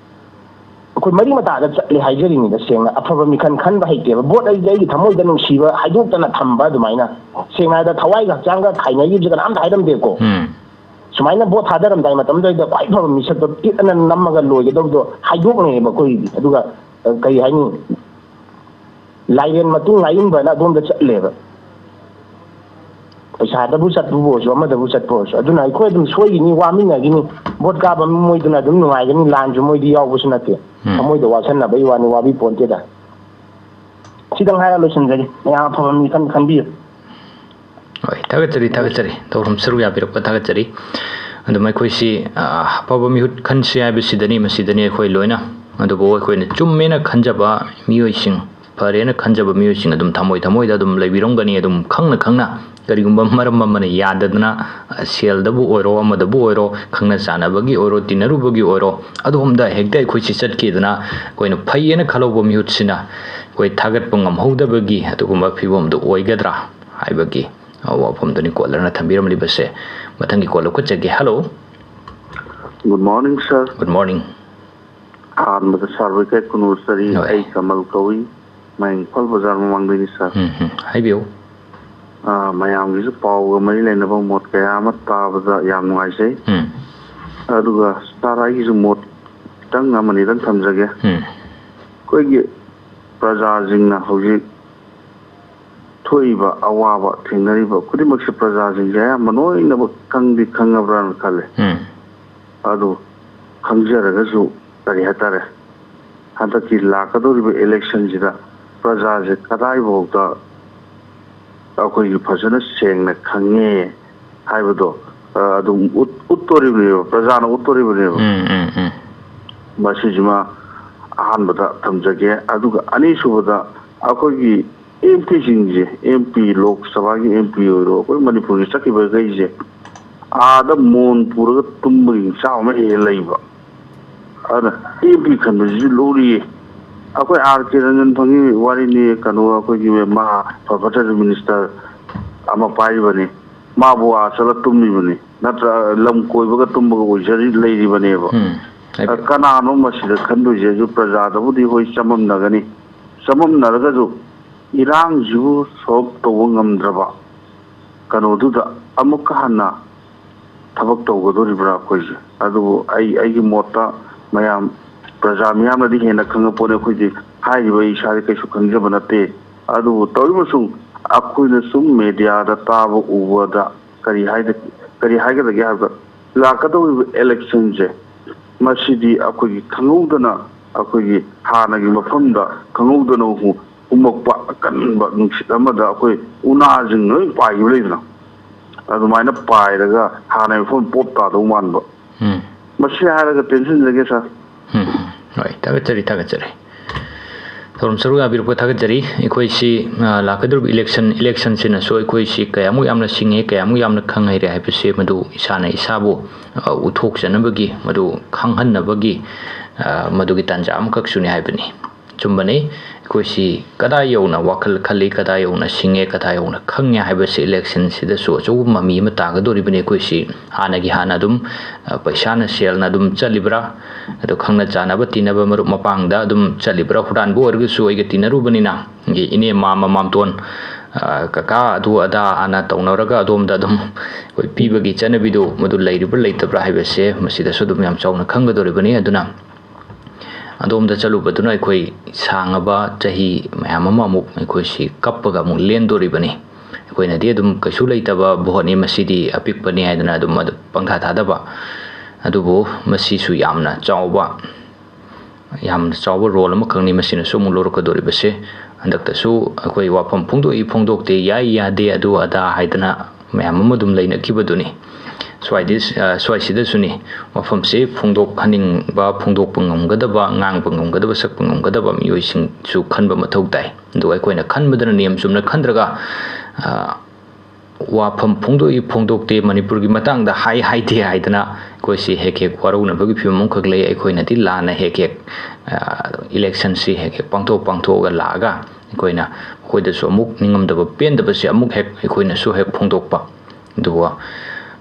ꯑꯩꯈꯣꯏ ꯃꯔꯤ ꯃꯇꯥꯗ ꯆꯠꯂꯦ ꯍꯥꯏꯖꯔꯤꯅꯤꯗ, ꯁꯦꯡꯅ꯫ ꯑꯐꯕ ꯃꯤꯈꯜ ꯈꯟꯕ ꯍꯩꯇꯦꯕ꯫ Vote ꯑꯩꯗꯤ ꯑꯩꯒꯤ ꯊꯃꯣꯏꯗ ꯅꯨꯡꯁꯤꯕ ꯍꯥꯏꯗꯣꯛꯇꯅ ꯊꯝꯕ ꯑꯗꯨꯃꯥꯏꯅ꯫ ꯁꯦꯡꯅ ꯍꯥꯏꯔꯕꯗ ꯊꯋꯥꯏꯒ ꯍꯛꯆꯥꯡꯒ ꯈꯥꯏꯅꯈꯤꯕꯁꯦ ꯀꯅꯥꯝꯇ ꯍꯥꯏꯔꯝꯗꯦꯀꯣ꯫ ꯎꯝ꯫ ꯁꯨꯃꯥꯏꯅ vote ꯊꯥꯗꯔꯝꯗꯥꯏ ꯃꯇꯝꯗꯨꯗ ꯈ꯭ꯋꯥꯏ ꯐꯕ ꯃꯤꯁꯛꯇꯣ ꯇꯤꯠ ꯑꯅ ꯅꯝꯃꯒ ꯂꯣꯏꯒꯗꯧꯕꯗꯣ ꯍꯥꯏꯗꯣꯛꯅꯩꯌꯦꯕ ꯑꯩꯈꯣꯏꯒꯤꯗꯤ꯫ ꯑꯗꯨꯒ, ꯑ, ꯀꯔꯤ ꯍꯥꯏꯅꯤ, ꯂꯥꯏꯔꯦꯟ ꯃꯇꯨꯡ ꯉꯥꯏꯌꯨꯝꯕꯅ ꯑꯗꯣꯝꯗ ꯆꯠꯂꯦꯕ꯫ ꯄꯩꯁꯥꯗꯕꯨ ꯆꯠꯄꯕꯨ ꯑꯣꯏꯔꯁꯨ, ꯑꯃꯗꯕꯨ ꯆꯠꯄ ꯑꯣꯏꯔꯁꯨ꯫ ꯑꯗꯨꯅ ꯑꯩꯈꯣꯏ ꯑꯗꯨꯝ ꯁꯣꯏꯈꯤꯅꯤ, ꯋꯥꯃꯤꯟꯅꯒꯤꯅꯤ꯫ Vote ꯀꯥꯕ ꯃꯣꯏꯗꯨꯅ ꯑꯗꯨꯝ ꯅꯨꯡꯉꯥꯏꯒꯅꯤ, ꯂꯥꯟꯁꯨ ꯃꯣꯏꯗꯤ ꯌꯥꯎꯕꯁꯨ ꯅꯠꯇꯦ꯫ ꯎꯝ꯫ ꯊꯃꯣꯏꯗ ꯋꯥꯁꯟꯅꯕꯒꯤ ꯋꯥꯅꯤ, ꯋꯥꯕꯤ ꯄꯣꯟꯇꯦꯗ꯫ ꯁꯤꯗꯪ ꯍꯥꯏꯔ ꯂꯣꯏꯁꯤꯟꯖꯒꯦ꯫ ꯃꯌꯥꯝ ꯑꯐꯕ ꯃꯤ ꯈꯟ-, ꯈꯟꯕꯤꯌꯨ꯫ ꯍꯣꯏ, ꯊꯥꯒꯠꯆꯔꯤ, ꯊꯥꯒꯠꯆꯔꯤ꯫ ꯊꯧꯔꯝ ꯁꯔꯨꯛ ꯌꯥꯕꯤꯔꯛꯄ ꯊꯥꯒꯠꯆꯔꯤ꯫ ꯑꯗꯨꯝ ꯑꯩꯈꯣꯏꯁꯤ, ꯑ, ꯑꯐꯕ ꯃꯤꯍꯨꯠ ꯈꯟꯁꯤ ꯍꯥꯏꯕꯁꯤꯗꯅꯤ, ꯃꯁꯤꯗꯅꯤ ꯑꯩꯈꯣꯏ ꯂꯣꯏꯅ꯫ ꯑꯗꯨꯕꯨ ꯑꯩꯈꯣꯏꯅ ꯆꯨꯝꯃꯦꯅ ꯈꯟꯖꯕ ꯃꯤꯑꯣꯏꯁꯤꯡ, ꯐꯔꯦꯅ ꯈꯟꯖꯕ ꯃꯤꯑꯣꯏꯁꯤꯡ ꯑꯗꯨꯝ ꯊꯃꯣꯏ ꯊꯃꯣꯏꯗ ꯑꯗꯨꯝ ꯂꯩꯕꯤꯔꯝꯒꯅꯤ꯫ ꯑꯗꯨꯝ ꯈꯪꯅ ꯈꯪꯅ ꯀꯔꯤꯒꯨꯝꯕ ꯃꯔꯝ ꯑꯃꯅ ꯌꯥꯗꯗꯅ, ꯑ, ꯁꯦꯜꯗꯕꯨ ꯑꯣꯏꯔꯣ, ꯑꯃꯗꯕꯨ ꯑꯣꯏꯔꯣ, ꯈꯪꯅ ꯆꯥꯟꯅꯕꯒꯤ ꯑꯣꯏꯔꯣ, ꯇꯤꯟꯅꯔꯨꯕꯒꯤ ꯑꯣꯏꯔꯣ, ꯑꯗꯣꯝꯗ ꯍꯦꯛꯇ ꯑꯩꯈꯣꯏꯁꯤ ꯆꯠꯈꯤꯗꯅ, ꯑꯩꯈꯣꯏꯅ ꯐꯩꯌꯦꯅ ꯈꯜꯍꯧꯕ ꯃꯤꯍꯨꯠꯁꯤꯅ ꯑꯩꯈꯣꯏ ꯊꯥꯒꯠꯄ ꯉꯝꯍꯧꯗꯕꯒꯤ ꯑꯗꯨꯒꯨꯝꯕ ꯐꯤꯕꯝꯗꯨ ꯑꯣꯏꯒꯗ꯭ꯔꯥ ꯍꯥꯏꯕꯒꯤ, ꯑ, ꯋꯥꯐꯝꯗꯨꯅꯤ caller-ꯅ ꯊꯝꯕꯤꯔꯝꯂꯤꯕꯁꯦ꯫ ꯃꯊꯪꯒꯤ call ꯂꯧꯈꯠꯆꯒꯦ꯫ Hello꯫ Good morning, sir꯫ Good morning꯫ ꯑꯍꯥꯟꯕꯗ sir ꯍꯣꯏ ꯏꯀꯥꯏ ꯈꯨꯝꯅꯖꯔꯤ꯫ ꯍꯣꯏ꯫ ꯑꯩ ꯀꯃꯜ ꯀꯧꯏ꯫ ꯃꯌꯥꯡ ꯏꯝꯐꯥꯜ ꯕꯖꯥꯔ ꯃꯃꯥꯡꯗꯒꯤ, sir꯫ ꯎꯝ, ꯎꯝ꯫ ꯍꯥꯏꯕꯤꯌꯨ꯫ ꯑꯥ, ꯃꯌꯥꯝꯒꯤꯁꯨ ꯄꯥꯎꯒ ꯃꯔꯤ ꯂꯩꯅꯕ ꯃꯣꯠ ꯀꯌꯥ ꯑꯃ ꯇꯥꯕꯗ ꯌꯥꯝ ꯅꯨꯡꯉꯥꯏꯖꯩ꯫ ꯎꯝ꯫ ꯑꯗꯨꯒ sir ꯑꯩꯒꯤꯁꯨ ꯃꯣꯠ ꯈꯤꯇꯪ ꯑꯃꯅꯤꯗꯪ ꯊꯝꯖꯒꯦ꯫ ꯎꯝ꯫ ꯑꯩꯈꯣꯏꯒꯤ ꯄ꯭ꯔꯖꯥꯁꯤꯡꯅ ꯍꯧꯖꯤꯛ ꯊꯣꯛꯏꯕ ꯑꯋꯥꯕ ꯊꯦꯡꯅꯔꯤꯕ ꯈꯨꯗꯤꯡꯃꯛꯁꯦ ꯄ꯭ꯔꯖꯥꯁꯤꯡꯁꯦ ꯑꯌꯥꯝꯕ ꯂꯣꯏꯅꯃꯛ ꯈꯪꯗꯤ ꯈꯪꯉꯕ꯭ꯔꯥꯅ ꯈꯜꯂꯦ꯫ ꯎꯝ꯫ ꯑꯗꯨ ꯈꯪꯖꯔꯒꯁꯨ, ꯀꯔꯤ ꯍꯥꯏꯇꯥꯔꯦ, ꯍꯟꯗꯛꯀꯤ ꯂꯥꯛꯀꯗꯧꯔꯤꯕ election ꯁꯤꯗ ꯄ꯭ꯔꯖꯥꯁꯦ ꯀꯗꯥꯏꯐꯥꯎꯗ ꯑꯩꯈꯣꯏꯒꯤ ꯐꯖꯅ ꯁꯦꯡꯅ ꯈꯪꯉꯦ ꯍꯥꯏꯕꯗꯣ, ꯑ, ꯑꯗꯨꯝ ꯎꯠ-, ꯎꯠꯇꯣꯔꯤꯕꯅꯦꯕ, ꯄ꯭ꯔꯖꯥꯅ ꯎꯠꯇꯣꯔꯤꯕꯅꯦꯕ꯫ ꯎꯝ, ꯎꯝ, ꯎꯝ꯫ ꯃꯁꯤꯁꯤꯃ ꯑꯍꯥꯟꯕꯗ ꯊꯝꯖꯒꯦ꯫ ꯑꯗꯨꯒ ꯑꯅꯤꯁꯨꯕꯗ, ꯑꯩꯈꯣꯏꯒꯤ MP ꯁꯤꯡꯁꯦ, MP, ꯂꯣꯛ ꯁꯚꯥꯒꯤ MP ꯑꯣꯏꯔꯣ, ꯑꯩꯈꯣꯏ ꯃꯅꯤꯄꯨꯔꯒꯤ ꯆꯠꯈꯤꯕꯈꯩꯁꯦ, ꯑꯥꯗ ꯃꯣꯟ ꯄꯨꯔꯒ ꯇꯨꯝꯕꯒꯤ ꯆꯥꯕ ꯑꯃ ꯍꯦꯛ ꯍꯦꯛ ꯂꯩꯕ꯫ ꯑꯗꯨꯅ MP ꯈꯟꯕꯁꯤꯁꯨ ꯂꯨꯔꯤꯌꯦ꯫ ꯑꯩꯈꯣꯏ R K ꯔꯟꯖꯟ ꯐꯪꯉꯤ ꯋꯥꯔꯤꯅꯤ, ꯀꯩꯅꯣ, ꯑꯩꯈꯣꯏꯒꯤ ꯃꯥ ꯐ-, ꯐꯔꯇꯤꯂꯥꯏꯖꯔ ꯃꯤꯅꯤꯁꯇꯔ ꯑꯃ ꯄꯥꯏꯔꯤꯕꯅꯤ, ꯃꯥꯕꯨ ꯑꯥ ꯆꯠꯂ ꯇꯨꯝꯃꯤꯕꯅꯤ, ꯅꯠꯇ꯭ꯔ ꯂꯝ ꯀꯣꯏꯕꯒ ꯇꯨꯝꯕꯒ ꯑꯣꯏꯖꯔꯤ ꯂꯩꯔꯤꯕꯅꯦꯕ꯫ ꯎꯝ꯫ ꯍꯥꯏꯕꯗꯤ ꯀꯅꯥꯅꯣ ꯃꯁꯤꯗ ꯈꯟꯗꯣꯏꯁꯦ? ꯑꯩꯁꯨ ꯄ꯭ꯔꯖꯥꯗꯕꯨꯗꯤ ꯍꯣꯏ ꯆꯃꯝꯅꯒꯅꯤ, ꯆꯃꯝꯅꯔꯒꯁꯨ ꯏꯔꯥꯡꯁꯤꯕꯨ solve ꯇꯧꯕ ꯉꯝꯗ꯭ꯔꯕ ꯀꯩꯅꯣꯗꯨꯗ ꯑꯃꯨꯛꯀ ꯍꯟꯅ ꯊꯕꯛ ꯇꯧꯒꯗꯣꯔꯤꯕ꯭ꯔꯥ ꯑꯩꯈꯣꯏꯁꯦ? ꯑꯗꯨꯕꯨ ꯑꯩ, ꯑꯩꯒꯤ ꯃꯣꯠꯇ ꯃꯌꯥꯝ, ꯄ꯭ꯔꯖꯥ ꯃꯤꯌꯥꯝꯅꯗꯤ ꯍꯦꯟꯅ ꯈꯪꯉꯛꯄꯣꯠꯅꯤ, ꯑꯩꯈꯣꯏꯗꯤ ꯍꯥꯏꯔꯤꯕ ꯑꯩ ꯏꯁꯥꯗꯤ ꯀꯩꯁꯨ ꯈꯪꯖꯕ ꯅꯠꯇꯦ꯫ ꯑꯗꯨꯕꯨ ꯇꯧꯔꯤꯕꯁꯨ ꯑꯩꯈꯣꯏꯅ ꯁꯨꯝ mediaꯗ ꯇꯥꯕ ꯎꯕꯗ ꯀꯔꯤ ꯍꯥꯏꯗ-, ꯀꯔꯤ ꯍꯥꯏꯒꯗꯒꯦ ꯍꯥꯏꯕꯗ, ꯂꯥꯛꯀꯗꯧꯔꯤꯕ election ꯁꯦ ꯃꯁꯤꯗꯤ ꯑꯩꯈꯣꯏꯒꯤ ꯈꯪꯍꯧꯗꯅ, ꯑꯩꯈꯣꯏꯒꯤ ꯍꯥꯟꯅꯒꯤ ꯃꯐꯝꯗ ꯈꯪꯍꯧꯗꯅ ꯍꯨ-, ꯍꯨꯝꯃꯛꯄ ꯑꯀꯟꯕ ꯅꯨꯡꯁꯤꯠ ꯑꯃꯗ ꯑꯩꯈꯣꯏ ꯎꯅꯥꯁꯤꯡ ꯂꯣꯏ ꯄꯥꯏꯈꯤꯕ ꯂꯩꯗꯅ, ꯑꯗꯨꯃꯥꯏꯅ ꯄꯥꯏꯔꯒ ꯍꯥꯟꯅꯒꯤ ꯃꯐꯝ ꯄꯣꯞ ꯇꯥꯗꯧ ꯃꯥꯟꯕ꯫ ꯎꯝ꯫ ꯃꯁꯤ ꯍꯥꯏꯔꯒ tension ꯂꯩꯒꯦ sir꯫ ꯎꯝ, ꯎꯝ꯫ ꯍꯣꯏ, ꯊꯥꯒꯠꯆꯔꯤ, ꯊꯥꯒꯠꯆꯔꯤ꯫ ꯊꯧꯔꯝ ꯁꯔꯨꯛ ꯌꯥꯕꯤꯔꯛꯄ ꯊꯥꯒꯠꯆꯔꯤ꯫ ꯑꯩꯈꯣꯏꯁꯤ, ꯑ, ꯂꯥꯛꯀꯗꯧꯔꯤꯕ election, election ꯁꯤꯅꯁꯨ ꯑꯩꯈꯣꯏꯁꯤ ꯀꯌꯥꯃꯨꯛ ꯌꯥꯝꯅ ꯁꯤꯡꯉꯦ, ꯀꯌꯥꯃꯨꯛ ꯌꯥꯝꯅ ꯈꯪ ꯍꯩꯔꯦ ꯍꯥꯏꯕꯁꯤ ꯃꯗꯨ ꯏꯁꯥꯅ ꯏꯁꯥꯕꯨ, ꯑ, ꯎꯠꯊꯣꯛꯆꯅꯕꯒꯤ, ꯃꯗꯨ ꯈꯪꯍꯟꯅꯕꯒꯤ, ꯑ, ꯃꯗꯨꯒꯤ ꯇꯥꯟꯖꯥ ꯑꯃꯈꯛꯁꯨꯅꯤ ꯍꯥꯏꯕꯅꯤ꯫ ꯑꯆꯨꯝꯕꯅꯤ꯫ ꯑꯩꯈꯣꯏꯁꯤ ꯀꯗꯥꯏ ꯌꯧꯅ ꯋꯥꯈꯜ ꯈꯜꯂꯤ, ꯀꯗꯥꯏ ꯌꯧꯅ ꯁꯤꯡꯉꯦ, ꯀꯗꯥꯏ ꯌꯧꯅ ꯈꯪꯉꯦ ꯍꯥꯏꯕꯁꯤ election ꯁꯤꯗꯁꯨ ꯑꯆꯧꯕ ꯃꯃꯤ ꯑꯃ ꯇꯥꯒꯗꯧꯔꯤꯕꯅꯤ꯫ ꯑꯩꯈꯣꯏꯁꯤ ꯍꯥꯟꯅꯒꯤ ꯍꯥꯟꯅ ꯑꯗꯨꯝ, ꯑ, ꯄꯩꯁꯥꯅ ꯁꯦꯜꯅ ꯑꯗꯨꯝ ꯆꯠꯂꯤꯕ꯭ꯔꯥ? ꯑꯗꯣ ꯈꯪꯅ ꯆꯥꯟꯅꯕ ꯇꯤꯟꯅꯕ ꯃꯔꯨꯞ ꯃꯄꯥꯡꯗ ꯑꯗꯨꯝ ꯆꯠꯂꯤꯕ꯭ꯔꯥ? ꯍꯨꯔꯥꯟꯕ ꯑꯣꯏꯔꯒꯁꯨ ꯑꯩꯒ ꯇꯤꯟꯅꯔꯨꯕꯅꯤꯅ, ꯑꯩꯒꯤ ꯏꯅꯦ ꯃꯥꯃ ꯃꯥꯝꯇꯣꯟ, ꯑ, ꯀꯀꯥ ꯑꯗꯨ ꯑꯗꯥ ꯑꯅ ꯇꯧꯅꯔꯒ ꯑꯗꯣꯝꯗ ꯑꯗꯨꯝ ꯑꯩꯈꯣꯏ ꯄꯤꯕꯒꯤ ꯆꯠꯅꯕꯤꯗꯨ ꯃꯗꯨ ꯂꯩꯔꯤꯕ꯭ꯔꯥ ꯂꯩꯇꯕ꯭ꯔꯥ ꯍꯥꯏꯕꯁꯦ ꯃꯁꯤꯗꯁꯨ ꯑꯗꯨꯝ ꯌꯥꯝ ꯆꯥꯎꯅ ꯈꯪꯒꯗꯧꯔꯤꯕꯅꯤ꯫ ꯑꯗꯨꯅ ꯑꯗꯣꯝꯗ ꯆꯠꯂꯨꯕꯗꯨꯅ ꯑꯩꯈꯣꯏ ꯁꯥꯡꯉꯕ ꯆꯍꯤ ꯃꯌꯥꯝ ꯑꯃ ꯑꯃꯨꯛ ꯑꯩꯈꯣꯏꯁꯤ ꯀꯞꯄꯒ ꯑꯃꯨꯛ ꯂꯦꯟꯗꯣꯔꯤꯕꯅꯤ꯫ ꯑꯩꯈꯣꯏꯅꯗꯤ ꯑꯗꯨꯝ ꯀꯩꯁꯨ ꯂꯩꯇꯕ ꯚꯣꯠꯅꯤ, ꯃꯁꯤꯗꯤ ꯑꯄꯤꯛꯄꯅꯤ ꯍꯥꯏꯗꯅ ꯑꯗꯨꯝ ꯑꯗꯨ ꯄꯪꯊꯥ ꯊꯥꯗꯕ꯫ ꯑꯗꯨꯕꯨ ꯃꯁꯤꯁꯨ ꯌꯥꯝꯅ ꯆꯥꯎꯕ, ꯌꯥꯝꯅ ꯆꯥꯎꯕ ꯔꯣꯜ ꯑꯃꯈꯛꯅꯤ ꯃꯁꯤꯅꯁꯨ ꯑꯃꯨꯛ ꯂꯧꯔꯛꯀꯗꯣꯔꯤꯕꯁꯦ꯫ ꯍꯟꯗꯛꯇꯁꯨ ꯑꯩꯈꯣꯏ ꯋꯥꯐꯝ ꯐꯣꯡꯗꯣꯛꯏ ꯐꯣꯡꯗꯣꯛꯇꯦ, ꯌꯥꯏ ꯌꯥꯗꯦ, ꯑꯗꯨ ꯑꯗꯥ ꯍꯥꯏꯗꯅ ꯃꯌꯥꯝ ꯑꯃ ꯑꯗꯨꯝ ꯂꯩꯅꯈꯤꯕꯗꯨꯅꯤ꯫ ꯁ꯭ꯋꯥꯏꯗꯤ, ꯑ, ꯁ꯭ꯋꯥꯏꯁꯤꯗꯁꯨꯅꯤ ꯋꯥꯐꯝꯁꯦ ꯐꯣꯡꯗꯣꯛꯍꯟꯅꯤꯡꯕ, ꯐꯣꯡꯗꯣꯛꯄ ꯉꯝꯒꯗꯕ, ꯉꯥꯡꯕ ꯉꯝꯒꯗꯕ, ꯁꯛꯄ ꯉꯝꯒꯗꯕ ꯃꯤꯑꯣꯏꯁꯤꯡꯁꯨ ꯈꯟꯕ ꯃꯊꯧ ꯇꯥꯏ꯫ ꯑꯗꯨꯒ ꯑꯩꯈꯣꯏꯅ ꯈꯟꯕꯗꯅ ꯅꯤꯌꯝ ꯆꯨꯝꯅ ꯈꯟꯗ꯭ꯔꯒ, ꯑ, ꯋꯥꯐꯝ ꯐꯣꯡꯗꯣꯛꯏ ꯐꯣꯡꯗꯣꯛꯇꯦ, ꯃꯅꯤꯄꯨꯔꯒꯤ ꯃꯇꯥꯡꯗ ꯍꯥꯏ ꯍꯥꯏꯗꯦ ꯍꯥꯏꯗꯅ ꯑꯩꯈꯣꯏꯁꯤ ꯍꯦꯛ ꯍꯦꯛ ꯋꯥꯔꯧꯅꯕꯒꯤ ꯐꯤꯕꯝ ꯑꯃꯈꯛ ꯂꯩ꯫ ꯑꯩꯈꯣꯏꯅꯗꯤ ꯂꯥꯟꯅ ꯍꯦꯛ ꯍꯦꯛ, ꯑ, ꯏꯂꯦꯛꯁꯟꯁꯤ ꯍꯦꯛ ꯍꯦꯛ ꯄꯥꯡꯊꯣꯛ ꯄꯥꯡꯊꯣꯛꯑꯒ ꯂꯥꯛꯑꯒ ꯑꯩꯈꯣꯏꯅ ꯃꯈꯣꯏꯗꯁꯨ ꯑꯃꯨꯛ ꯅꯤꯡꯉꯝꯗꯕ ꯄꯦꯟꯗꯕꯁꯦ ꯑꯃꯨꯛ ꯍꯦꯛ ꯑꯩꯈꯣꯏꯅꯁꯨ ꯍꯦꯛ ꯐꯣꯡꯗꯣꯛꯄ꯫ ꯑꯗꯨꯒ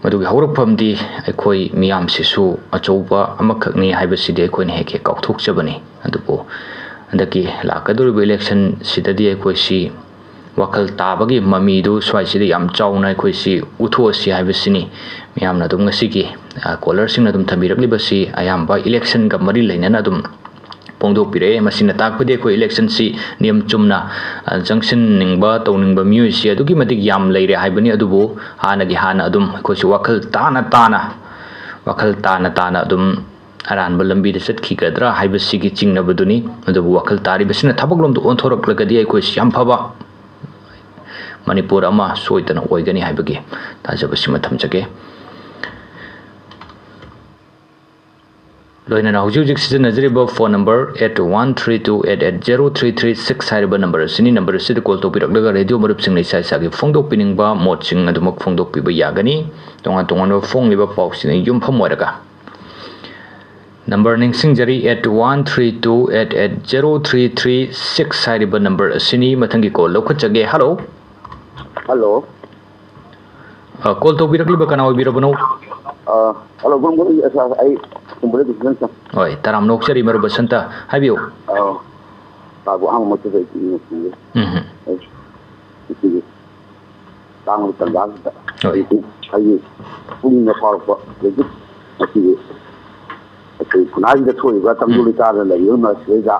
ꯃꯗꯨꯒꯤ ꯍꯧꯔꯛꯐꯝꯗꯤ ꯑꯩꯈꯣꯏ ꯃꯤꯌꯥꯝꯁꯤꯁꯨ ꯑꯆꯧꯕ ꯑꯃꯈꯛꯅꯤ ꯍꯥꯏꯕꯁꯤꯗꯤ ꯑꯩꯈꯣꯏꯅ ꯍꯦꯛ ꯍꯦꯛ ꯀꯥꯎꯊꯣꯛꯆꯕꯅꯤ꯫ ꯑꯗꯨꯕꯨ ꯍꯟꯗꯛꯀꯤ ꯂꯥꯛꯀꯗꯧꯔꯤꯕ ꯏꯂꯦꯛꯁꯟꯁꯤꯗꯗꯤ ꯑꯩꯈꯣꯏꯁꯤ ꯋꯥꯈꯜ ꯇꯥꯕꯒꯤ ꯃꯃꯤꯗꯨ ꯁ꯭ꯋꯥꯏꯁꯤꯗ ꯌꯥꯝ ꯆꯥꯎꯅ ꯑꯩꯈꯣꯏꯁꯤ ꯎꯠꯊꯣꯛꯑꯁꯤ ꯍꯥꯏꯕꯁꯤꯅꯤ꯫ ꯃꯌꯥꯝꯅ ꯑꯗꯨꯝ ꯉꯁꯤꯒꯤ, ꯑ, ꯀꯣꯂꯔꯁꯤꯡꯅ ꯑꯗꯨꯝ ꯊꯝꯕꯤꯔꯛꯂꯤꯕꯁꯤ ꯑꯌꯥꯝꯕ ꯏꯂꯦꯛꯁꯟꯒ ꯃꯔꯤ ꯂꯩꯅꯅ ꯑꯗꯨꯝ ꯐꯣꯡꯗꯣꯛꯄꯤꯔꯛꯑꯦ꯫ ꯃꯁꯤꯅ ꯇꯥꯛꯄꯗꯤ ꯑꯩꯈꯣꯏ ꯏꯂꯦꯛꯁꯟꯁꯤ ꯅꯤꯌꯝ ꯆꯨꯝꯅ, ꯑ, ꯆꯪꯁꯤꯟꯅꯤꯡꯕ, ꯇꯧꯅꯤꯡꯕ ꯃꯤꯑꯣꯏꯁꯤ ꯑꯗꯨꯛꯀꯤ ꯃꯇꯤꯛ ꯌꯥꯝ ꯂꯩꯔꯦ ꯍꯥꯏꯕꯅꯤ꯫ ꯑꯗꯨꯕꯨ ꯍꯥꯟꯅꯒꯤ ꯍꯥꯟꯅ ꯑꯗꯨꯝ ꯑꯩꯈꯣꯏꯁꯨ ꯋꯥꯈꯜ ꯇꯥꯅ ꯇꯥꯅ, ꯋꯥꯈꯜ ꯇꯥꯅ ꯇꯥꯅ ꯑꯗꯨꯝ ꯑꯔꯥꯟꯕ ꯂꯝꯕꯤꯗ ꯆꯠꯈꯤꯒꯗ꯭ꯔꯥ ꯍꯥꯏꯕꯁꯤꯒꯤ ꯆꯤꯡꯅꯕꯗꯨꯅꯤ꯫ ꯑꯗꯨꯕꯨ ꯋꯥꯈꯜ ꯇꯥꯔꯤꯕꯁꯤꯅ ꯊꯕꯛꯂꯣꯝꯗ ꯑꯣꯟꯊꯣꯔꯛꯂꯒꯗꯤ ꯑꯩꯈꯣꯏꯁꯤ ꯌꯥꯝ ꯐꯕ ꯃꯅꯤꯄꯨꯔ ꯑꯃ ꯁꯣꯏꯗꯅ ꯑꯣꯏꯒꯅꯤ ꯍꯥꯏꯕꯒꯤ ꯊꯥꯖꯕꯁꯤꯃ ꯊꯝꯖꯒꯦ꯫ ꯂꯣꯏꯅꯅ ꯍꯧꯖꯤꯛ ꯍꯧꯖꯤꯛ ꯁꯤꯖꯤꯟꯅꯖꯔꯤꯕ phone number eight one three two eight eight zero three three six ꯍꯥꯏꯔꯤꯕ number ꯑꯁꯤꯅꯤ꯫ Number ꯑꯁꯤꯗ call ꯇꯧꯕꯤꯔꯛꯂꯒ radio ꯃꯔꯨꯞꯁꯤꯡꯅ ꯏꯁꯥ ꯏꯁꯥꯒꯤ ꯐꯣꯡꯗꯣꯛꯄꯤꯅꯤꯡꯕ ꯃꯣꯠꯁꯤꯡ ꯑꯗꯨꯃꯛ ꯐꯣꯡꯗꯣꯛꯄꯤꯕ ꯌꯥꯒꯅꯤ꯫ ꯇꯣꯉꯥꯟ ꯇꯣꯉꯥꯟꯕ ꯐꯣꯡꯂꯤꯕ ꯄꯥꯎꯁꯤꯡꯅ ꯌꯨꯝꯐꯝ ꯑꯣꯏꯔꯒ꯫ Number ꯅꯤꯡꯁꯤꯡꯖꯔꯤ, eight one three two eight eight zero three three six ꯍꯥꯏꯔꯤꯕ number ꯑꯁꯤꯅꯤ꯫ ꯃꯊꯪꯒꯤ call ꯂꯧꯈꯠꯆꯒꯦ꯫ Hello꯫ Hello꯫ ꯑ, call ꯇꯧꯕꯤꯔꯛꯂꯤꯕ ꯀꯅꯥ ꯑꯣꯏꯕꯤꯔꯕꯅꯣ? ꯑ, hello, ꯃꯔꯨꯞ, ꯃꯔꯨꯞ, ꯑ, ꯑꯩ ꯀꯨꯝꯕꯗ ꯗꯤꯁꯤꯖꯟ ꯁꯥ-, ꯍꯣꯏ, ꯇꯔꯥꯝꯅ ꯑꯣꯛꯆꯔꯤ ꯃꯔꯨꯞ ꯕꯁꯟꯇ, ꯍꯥꯏꯕꯤꯌꯨ꯫ ꯑ, ꯇꯥꯕꯨ ꯑꯍꯥꯟꯕ ꯃꯛꯇꯗ ꯑꯩ ꯅꯨꯡꯁꯤꯌꯦ꯫ ꯎꯝ ꯍꯝ꯫ ꯑꯩ ꯉꯁꯤꯒꯤ ꯇꯥꯡꯕ ꯇꯟꯖꯥꯁꯤꯗ ꯍꯣꯏ꯫ ꯑꯩꯒꯤ, ꯑꯩꯒꯤ ꯄꯨꯛꯅꯤꯡꯗ ꯐꯥꯎꯔꯛꯄ ꯍꯧꯖꯤꯛ ꯉꯁꯤꯒꯤ ꯑꯩꯈꯣꯏ ꯈꯨꯟꯅꯥꯏꯁꯤꯗ ꯊꯣꯛꯏꯕ ꯇꯪꯗꯨ ꯎꯝ꯫ ꯂꯩꯇꯥꯗꯅ ꯂꯩꯔꯤꯕ ꯃꯔꯛꯁꯤꯗꯩꯗ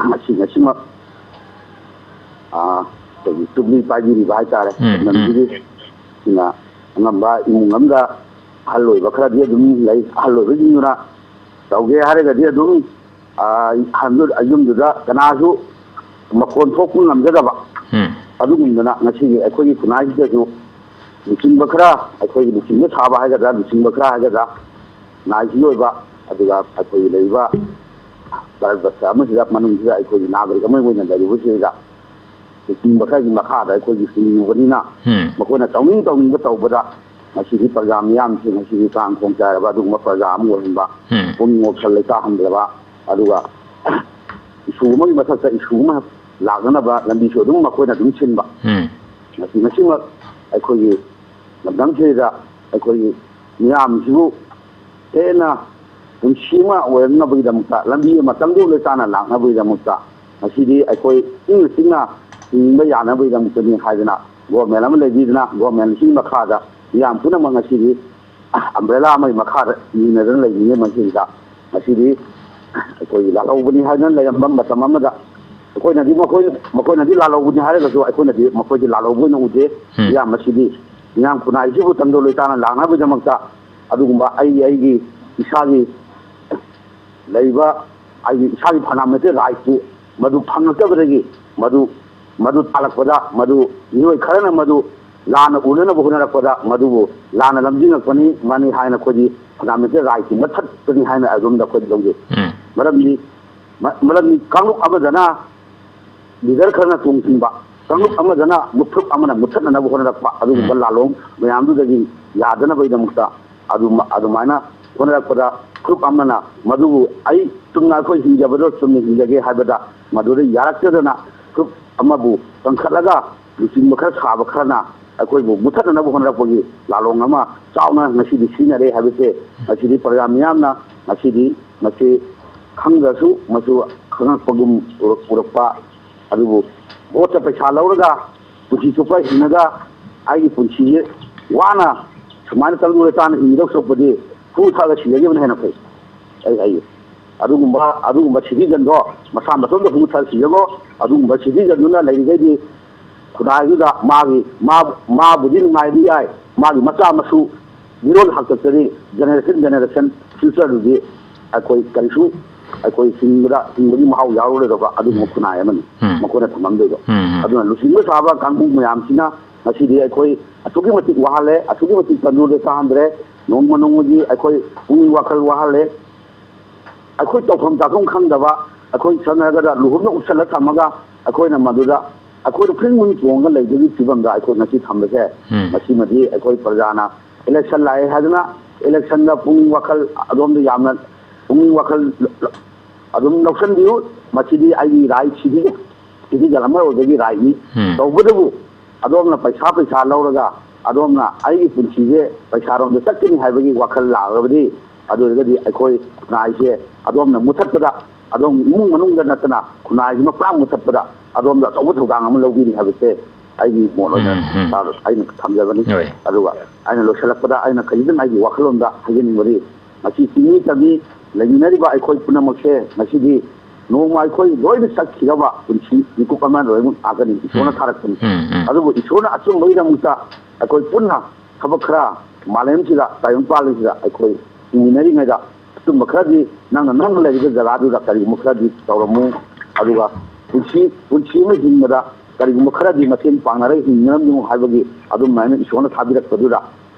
ꯉꯁꯤ, ꯉꯁꯤꯃꯛ, ꯑꯥ, ꯑꯩꯈꯣꯏꯒꯤ ꯆꯨꯞꯂꯤ ꯄꯥꯏꯕꯤꯔꯤꯕ ꯍꯥꯏꯇꯥꯔꯦ꯫ ꯎꯝ, ꯎꯝ꯫ ꯂꯝꯁꯤꯒꯤ ꯁꯤꯅ ꯑꯉꯝꯕ ꯏꯃꯨꯡ ꯑꯃꯗ ꯑꯍꯜ ꯑꯣꯏꯕ ꯈꯔꯗꯤ ꯑꯗꯨꯝ ꯂꯩ꯫ ꯑꯍꯜ ꯑꯣꯏꯕꯁꯤꯡꯗꯨꯅ ꯇꯧꯒꯦ ꯍꯥꯏꯔꯒꯗꯤ ꯑꯗꯨꯝ, ꯑꯥ, ꯍꯟꯗꯨ-, ꯌꯨꯝꯗꯨꯗ ꯀꯅꯥꯁꯨ ꯃꯈꯣꯟ ꯊꯣꯛꯄ ꯉꯝꯖꯗꯕ꯫ ꯎꯝ꯫ ꯑꯗꯨꯒꯨꯝꯗꯅ ꯉꯁꯤꯒꯤ ꯑꯩꯈꯣꯏꯒꯤ ꯈꯨꯟꯅꯥꯏꯁꯤꯗꯁꯨ ꯂꯨꯆꯤꯡꯕ ꯈꯔ, ꯑꯩꯈꯣꯏꯒꯤ ꯂꯨꯆꯤꯡꯕ ꯁꯥꯕ ꯍꯥꯏꯒꯗ꯭ꯔꯥ, ꯂꯨꯆꯤꯡꯕ ꯈꯔ ꯍꯥꯏꯒꯗ꯭ꯔꯥ, ꯅꯥꯏꯠꯀꯤ ꯑꯣꯏꯕ, ꯑꯗꯨꯒ ꯑꯩꯈꯣꯏꯒꯤ ꯂꯩꯔꯤꯕ ꯚꯥꯔꯠ ꯕꯔꯁ ꯑꯃꯁꯤꯗ, ꯃꯅꯨꯡꯁꯤꯗ ꯑꯩꯈꯣꯏꯒꯤ ꯅꯥꯒꯔꯤꯛ ꯑꯃ ꯑꯣꯏꯅ ꯂꯩꯔꯤꯕꯁꯤꯗ ꯂꯨꯆꯤꯡꯕ ꯈꯔꯒꯤ ꯃꯈꯥꯗ ꯑꯩꯈꯣꯏꯒꯤ ꯍꯤꯡꯉꯤꯕꯅꯤꯅ, ꯎꯝ꯫ ꯃꯈꯣꯏꯅ ꯇꯧꯅꯤꯡ ꯇꯧꯅꯤꯡꯕ ꯇꯧꯕꯗ, ꯉꯁꯤꯗꯤ ꯄ꯭ꯔꯖꯥ ꯃꯤꯌꯥꯝꯁꯤꯡ ꯑꯁꯤꯒꯤ ꯀꯥꯡ ꯈꯣꯡ ꯆꯥꯏꯔꯕ ꯑꯗꯨꯒꯨꯝꯕ ꯄ꯭ꯔꯖꯥ ꯑꯃ ꯑꯣꯏꯍꯟꯕ, ꯎꯝ꯫ ꯄꯨꯛꯅꯤꯡ ꯋꯥꯈꯜ ꯂꯩꯇꯥꯍꯟꯗꯕ, ꯑꯗꯨꯒ ꯏꯁꯨ ꯑꯃꯒꯤ ꯃꯊꯛꯇ ꯏꯁꯨ ꯑꯃ ꯂꯥꯛꯅꯅꯕ ꯂꯝꯕꯤꯁꯨ ꯑꯗꯨꯝ ꯃꯈꯣꯏꯅ ꯑꯗꯨꯝ ꯁꯤꯟꯕ꯫ ꯎꯝ꯫ ꯉꯁꯤ, ꯉꯁꯤꯃꯛ ꯑꯩꯈꯣꯏꯒꯤ ꯂꯝꯗꯝꯁꯤꯗ ꯑꯩꯈꯣꯏꯒꯤ ꯃꯤꯌꯥꯝꯁꯤꯕꯨ ꯍꯦꯟꯅ ꯄꯨꯟꯁꯤ ꯑꯃ ꯑꯣꯏꯔꯛꯅꯕꯒꯤꯗꯃꯛꯇ, ꯂꯝꯕꯤ ꯑꯃ ꯇꯪꯗꯨ ꯂꯩꯇꯥꯅ ꯂꯥꯛꯅꯕꯒꯤꯗꯃꯛꯇ, ꯉꯁꯤꯗꯤ ꯑꯩꯈꯣꯏ ꯏꯪꯅ ꯆꯤꯛꯅ ꯍꯤꯡꯕ ꯌꯥꯅꯕꯒꯤꯗꯃꯛꯇꯅꯤ ꯍꯥꯏꯗꯅ ꯒꯣꯔꯃꯦꯟ ꯑꯃ ꯂꯩꯕꯤꯗꯅ, ꯒꯣꯔꯃꯦꯟꯁꯤꯒꯤ ꯃꯈꯥꯗ ꯃꯤꯌꯥꯝ ꯄꯨꯝꯅꯃꯛ ꯉꯁꯤꯗꯤ ꯑꯝꯕ꯭ꯔꯦꯂꯥ ꯑꯃꯒꯤ ꯃꯈꯥꯗ ꯌꯦꯡꯅꯗꯨꯅ ꯂꯩꯔꯤꯉꯩ ꯃꯁꯤꯗ, ꯉꯁꯤꯗꯤ ꯑꯩꯈꯣꯏꯒꯤ ꯂꯥꯜꯍꯧꯕꯅꯤ ꯍꯥꯏꯗꯅ ꯂꯩꯔꯝꯕ ꯃꯇꯝ ꯑꯃꯗ, ꯑꯩꯈꯣꯏꯅꯗꯤ ꯃꯈꯣꯏ, ꯃꯈꯣꯏꯅꯗꯤ ꯂꯥꯜꯍꯧꯕꯅꯤ ꯍꯥꯏꯔꯒꯁꯨ, ꯑꯩꯈꯣꯏꯅꯗꯤ ꯃꯈꯣꯏꯗꯤ ꯂꯥꯜꯍꯧꯕ ꯑꯣꯏꯅ ꯎꯗꯦ꯫ ꯎꯝ꯫ ꯃꯤꯌꯥꯝ ꯃꯁꯤꯗꯤ ꯃꯤꯌꯥꯝ ꯈꯨꯟꯅꯥꯏꯁꯤꯕꯨ ꯇꯪꯗꯨ ꯂꯩꯇꯥꯅ ꯂꯥꯛꯅꯕꯒꯤꯗꯃꯛꯇ ꯑꯗꯨꯒꯨꯝꯕ ꯑꯩ, ꯑꯩꯒꯤ ꯏꯁꯥꯒꯤ ꯂꯩꯕ ꯑꯩꯒꯤ ꯏꯁꯥꯒꯤ ꯐꯟꯗꯥꯃꯦꯟꯇꯦꯜ ꯔꯥꯏꯠꯇꯨ ꯃꯗꯨ ꯐꯪꯂꯛꯇꯕꯗꯒꯤ ꯃꯗꯨ, ꯃꯗꯨ ꯇꯥꯜꯂꯛꯄꯗ, ꯃꯗꯨ ꯃꯤꯑꯣꯏ ꯈꯔꯅ ꯃꯗꯨ ꯂꯥꯟꯅ ꯎꯅꯅꯕ ꯍꯣꯠꯅꯔꯛꯄꯗ ꯃꯗꯨꯕꯨ ꯂꯥꯟꯅ ꯂꯝꯖꯤꯡꯉꯛꯄꯅꯤ, ꯃꯥꯅꯤ ꯍꯥꯏꯅ ꯑꯩꯈꯣꯏꯗꯤ ꯐꯟꯗꯥꯃꯦꯟꯇꯦꯜ ꯔꯥꯏꯠꯀꯤ ꯃꯊꯛꯇꯅꯤ ꯍꯥꯏꯅ ꯑꯗꯣꯝꯗ ꯑꯩꯈꯣꯏꯗꯤ ꯂꯧꯖꯩ꯫ ꯎꯝ꯫ ꯃꯔꯝꯗꯤ, ꯃ-, ꯃꯔꯝꯗꯤ ꯀꯥꯡꯂꯨꯞ ꯑꯃꯗꯅ ꯂꯤꯗꯔ ꯈꯔꯅ ꯇꯣꯡꯁꯤꯟꯕ, ꯀꯥꯡꯂꯨꯞ ꯎꯝ꯫ ꯑꯃꯗꯅ ꯐꯨꯔꯨꯞ ꯑꯃꯅ ꯃꯨꯠꯊꯠꯅꯅꯕ ꯍꯣꯠꯅꯔꯛꯄ, ꯑꯗꯨꯒꯨꯝꯕ ꯎꯝ꯫ ꯂꯥꯜꯂꯣꯡ ꯃꯌꯥꯝꯗꯨꯗꯒꯤ ꯌꯥꯗꯅꯕꯒꯤꯗꯃꯛꯇ ꯑꯗꯨꯝ, ꯑꯗꯨꯃꯥꯏꯅ ꯍꯣꯠꯅꯔꯛꯄꯗ ꯐꯨꯔꯨꯞ ꯑꯃꯅ ꯃꯗꯨꯕꯨ ꯑꯩ ꯆꯨꯝꯅ ꯑꯩꯈꯣꯏ ꯍꯤꯡꯖꯕꯗꯣ ꯆꯨꯝꯅ ꯍꯤꯡꯖꯒꯦ ꯍꯥꯏꯕꯗ ꯃꯗꯨꯗ ꯌꯥꯔꯛꯇꯗꯅ ꯐꯨꯔꯨꯞ ꯑꯃꯕꯨ ꯀꯟꯈꯠꯂꯒ ꯂꯨꯆꯤꯡꯕ ꯈꯔ ꯁꯥꯕ ꯈꯔꯅ ꯑꯩꯈꯣꯏꯕꯨ ꯃꯨꯠꯊꯠꯅꯅꯕ ꯍꯣꯠꯅꯔꯛꯄꯒꯤ ꯂꯥꯂꯣꯡ ꯑꯃ ꯆꯥꯎꯅ ꯉꯁꯤꯗꯤ ꯁꯤꯖꯤꯟꯅꯔꯦ ꯍꯥꯏꯕꯁꯦ ꯉꯁꯤꯗꯤ ꯄ꯭ꯔꯖꯥ ꯃꯤꯌꯥꯝꯅ ꯉꯁꯤꯗꯤ ꯃꯁꯤ ꯈꯪꯗ꯭ꯔꯁꯨ ꯃꯁꯨ ꯈꯪꯉꯛꯄꯒꯨꯝ ꯎꯔꯛ-, ꯎꯔꯛꯄ꯫ ꯑꯗꯨꯕꯨ ꯚꯣꯠꯇ ꯄꯩꯁꯥ ꯂꯧꯔꯒ ꯄꯨꯟꯁꯤ ꯆꯨꯞꯄ ꯍꯤꯡꯉꯒ ꯑꯩꯒꯤ ꯄꯨꯟꯁꯤꯁꯦ ꯋꯥꯅ ꯁꯨꯃꯥꯏꯅ ꯇꯪꯗꯨ ꯂꯩꯇꯥꯅ ꯍꯤꯡꯒꯗꯧ ꯁꯔꯨꯛꯄꯨꯗꯤ ꯍꯨ ꯊꯛꯑꯒ ꯁꯤꯖꯈꯤꯕꯅ ꯍꯦꯟꯅ ꯐꯩ꯫ ꯑꯩ ꯍꯥꯏꯌꯦ꯫ ꯑꯗꯨꯒꯨꯝꯕ ꯑꯗꯨꯒꯨꯝꯕ ꯁꯤꯇꯤꯖꯟꯗꯣ ꯃꯁꯥ ꯃꯇꯣꯝꯗ ꯍꯨꯊꯔꯁꯤ ꯌꯦꯡꯉꯣ꯫ ꯑꯗꯨꯒꯨꯝꯕ ꯁꯤꯇꯤꯖꯟꯗꯨꯅ ꯂꯩꯔꯤꯈꯩꯗꯤ ꯈꯨꯟꯅꯥꯏꯗꯨꯗ ꯃꯥꯒꯤ ꯃꯥ- ꯃꯥꯕꯨꯗꯤ ꯅꯨꯡꯉꯥꯏꯕ ꯌꯥꯏ, ꯃꯥꯒꯤ ꯃꯆꯥ ꯃꯁꯨ ꯃꯤꯔꯣꯜ ꯍꯥꯛꯇꯛꯇꯗꯤ, ꯖꯦꯅꯦꯔꯦꯁꯟ ꯖꯦꯅꯦꯔꯦꯁꯟ ꯐ꯭ꯌꯨꯆꯔꯗꯨꯗꯤ ꯑꯩꯈꯣꯏ ꯀꯔꯤꯁꯨ, ꯑꯩꯈꯣꯏ ꯍꯤꯡꯕꯗ ꯍꯤꯡꯕꯒꯤ ꯃꯍꯥꯎ ꯌꯥꯎꯔꯔꯣꯏꯗꯕ ꯑꯗꯨꯒꯨꯝꯕ ꯎꯝ꯫ ꯈꯨꯟꯅꯥꯏ ꯑꯃꯅꯤ꯫ ꯎꯝ꯫ ꯃꯈꯣꯏꯅ ꯊꯝꯂꯝꯗꯣꯏꯗꯣ꯫ ꯎꯝ, ꯎꯝ꯫ ꯑꯗꯨꯅ ꯂꯨꯆꯤꯡꯕ ꯁꯥꯕ ꯀꯥꯡꯕꯨ ꯃꯌꯥꯝꯁꯤꯅ ꯉꯁꯤꯗꯤ ꯑꯩꯈꯣꯏ ꯑꯁꯨꯛꯀꯤ ꯃꯇꯤꯛ ꯋꯥꯍꯜꯂꯦ, ꯑꯁꯨꯛꯀꯤ ꯃꯇꯤꯛ ꯇꯟꯗꯨꯗ ꯆꯥꯍꯟꯗ꯭ꯔꯦ, ꯅꯣꯡꯃ ꯅꯣꯡꯃꯒꯤ ꯑꯩꯈꯣꯏ ꯄꯨꯛꯅꯤꯡ ꯋꯥꯈꯜ ꯋꯥꯍꯜꯂꯦ꯫ ꯑꯩꯈꯣꯏ ꯇꯧꯐꯝ ꯆꯥꯐꯝ ꯈꯪꯗꯕ, ꯑꯩꯈꯣꯏ ꯁꯝꯅ ꯍꯥꯏꯔꯕꯗ ꯂꯨꯍꯣꯡꯅ ꯎꯞꯁꯜꯂ ꯊꯝꯃꯒ ꯑꯩꯈꯣꯏꯅ ꯃꯗꯨꯗ ꯑꯩꯈꯣꯏꯅ ꯐ꯭ꯔꯤꯡ ꯃꯨꯡ ꯆꯣꯡꯉꯒ ꯂꯩꯕꯒꯤ ꯐꯤꯕꯝꯗ ꯑꯩꯈꯣꯏ ꯉꯁꯤ ꯊꯝꯕꯁꯦ, ꯎꯝ꯫ ꯃꯁꯤꯃꯗꯤ ꯑꯩꯈꯣꯏ ꯄ꯭ꯔꯖꯥꯅ ꯏꯂꯦꯛꯁꯟ ꯂꯥꯛꯑꯦ ꯍꯥꯏꯗꯨꯅ ꯏꯂꯦꯛꯁꯟꯗ ꯄꯨꯛꯅꯤꯡ ꯋꯥꯈꯜ ꯑꯗꯣꯝꯗ ꯌꯥꯝꯅ ꯄꯨꯛꯅꯤꯡ ꯋꯥꯈꯜ ꯑꯗꯨꯝ ꯂꯧꯁꯤꯟꯕꯤꯌꯨ꯫ ꯃꯁꯤꯗꯤ ꯑꯩꯒꯤ ꯔꯥꯏꯠ ꯁꯤꯇꯤꯖꯟ, ꯁꯤꯇꯤꯖꯟ ꯑꯃ ꯑꯣꯏꯕꯒꯤ ꯔꯥꯏꯠꯅꯤ꯫ ꯎꯝ꯫ ꯇꯧꯕꯇꯕꯨ ꯑꯗꯣꯝꯅ ꯄꯩꯁꯥ ꯄꯩꯁꯥ ꯂꯧꯔꯒ ꯑꯗꯣꯝꯅ ꯑꯩꯒꯤ ꯄꯨꯟꯁꯤꯁꯦ ꯄꯩꯁꯥꯔꯣꯝꯗ ꯆꯠꯀꯅꯤ ꯍꯥꯏꯕꯒꯤ ꯋꯥꯈꯜ ꯂꯥꯛꯂꯕꯗꯤ, ꯑꯗꯨ ꯑꯣꯏꯔꯒꯗꯤ ꯑꯩꯈꯣꯏ ꯈꯨꯟꯅꯥꯏꯁꯦ ꯑꯗꯣꯝꯅ ꯃꯨꯊꯠꯄꯗ, ꯑꯗꯣꯝ ꯏꯃꯨꯡ ꯃꯅꯨꯡꯗ ꯅꯠꯇꯅ ꯈꯨꯟꯅꯥꯏꯁꯤꯃ ꯄꯨꯔꯥ ꯃꯨꯊꯠꯄꯗ ꯑꯗꯣꯝꯗ ꯑꯆꯧꯕ ꯊꯧꯗꯥꯡ ꯑꯃ ꯂꯧꯕꯤꯅꯤ ꯍꯥꯏꯕꯁꯦ ꯑꯩꯒꯤ ꯃꯣꯠ ꯑꯣꯏꯅ, ꯎꯝ, ꯎꯝ꯫ ꯁꯥꯔ, ꯑꯩꯅ ꯊꯝꯖꯕꯅꯤ꯫ ꯍꯣꯏ꯫ ꯑꯗꯨꯒ ꯑꯩꯅ ꯂꯣꯏꯁꯤꯜꯂꯛꯄꯗ ꯑꯩꯅ ꯀꯔꯤꯗꯪ ꯑꯩꯒꯤ ꯋꯥꯈꯜꯂꯣꯟꯗ ꯍꯥꯏꯖꯅꯤꯡꯕꯗꯤ, ꯉꯁꯤ ꯆꯤꯡꯃꯤ ꯇꯝꯃꯤ ꯂꯩꯃꯤꯟꯅꯔꯤꯕ ꯑꯩꯈꯣꯏ ꯄꯨꯝꯅꯃꯛꯁꯦ ꯉꯁꯤꯗꯤ ꯅꯣꯡꯃ ꯑꯩꯈꯣꯏ ꯂꯣꯏꯅ ꯆꯠꯈꯤꯒꯗꯕ ꯄꯨꯟꯁꯤ ꯃꯤꯀꯨꯞ ꯑꯃ ꯂꯣꯏꯅꯃꯛ ꯂꯥꯛꯀꯅꯤ꯫ ꯏꯁꯣꯔꯅ ꯎꯝ꯫ ꯊꯥꯔꯛꯄꯅꯤ꯫ ꯎꯝ, ꯎꯝ꯫ ꯑꯗꯨꯕꯨ ꯏꯁꯣꯔꯅ ꯑꯆꯨꯝꯕꯒꯤꯗꯃꯛꯇ ꯑꯩꯈꯣꯏ ꯄꯨꯟꯅ ꯊꯕꯛ ꯈꯔ ꯃꯥꯂꯦꯝꯁꯤꯗ, ꯇꯥꯏꯕꯪꯄꯥꯟꯁꯤꯗ ꯑꯩꯈꯣꯏ ꯍꯤꯡꯃꯤꯟꯅꯔꯤꯉꯩꯗ ꯑꯆꯨꯝꯕ ꯈꯔꯗꯤ ꯅꯪꯅ, ꯅꯪꯅ ꯂꯩꯔꯤꯕ ꯖꯒꯥꯗꯨꯗ ꯀꯔꯤꯒꯨꯝꯕ ꯈꯔꯗꯤ ꯇꯧꯔꯝꯃꯨ꯫ ꯑꯗꯨꯒ ꯄꯨꯟꯁꯤ, ꯄꯨꯟꯁꯤ ꯑꯃ ꯍꯤꯡꯕꯗ ꯀꯔꯤꯒꯨꯝꯕ ꯈꯔꯗꯤ ꯃꯇꯦꯡ ꯄꯥꯡꯅꯔꯒ ꯍꯤꯡꯅꯔꯝꯃꯨ ꯍꯥꯏꯕꯒꯤ ꯑꯗꯨꯝ ꯍꯥꯏꯅ ꯏꯁꯣꯔꯅ ꯊꯥꯕꯤꯔꯛꯄꯗꯨꯗ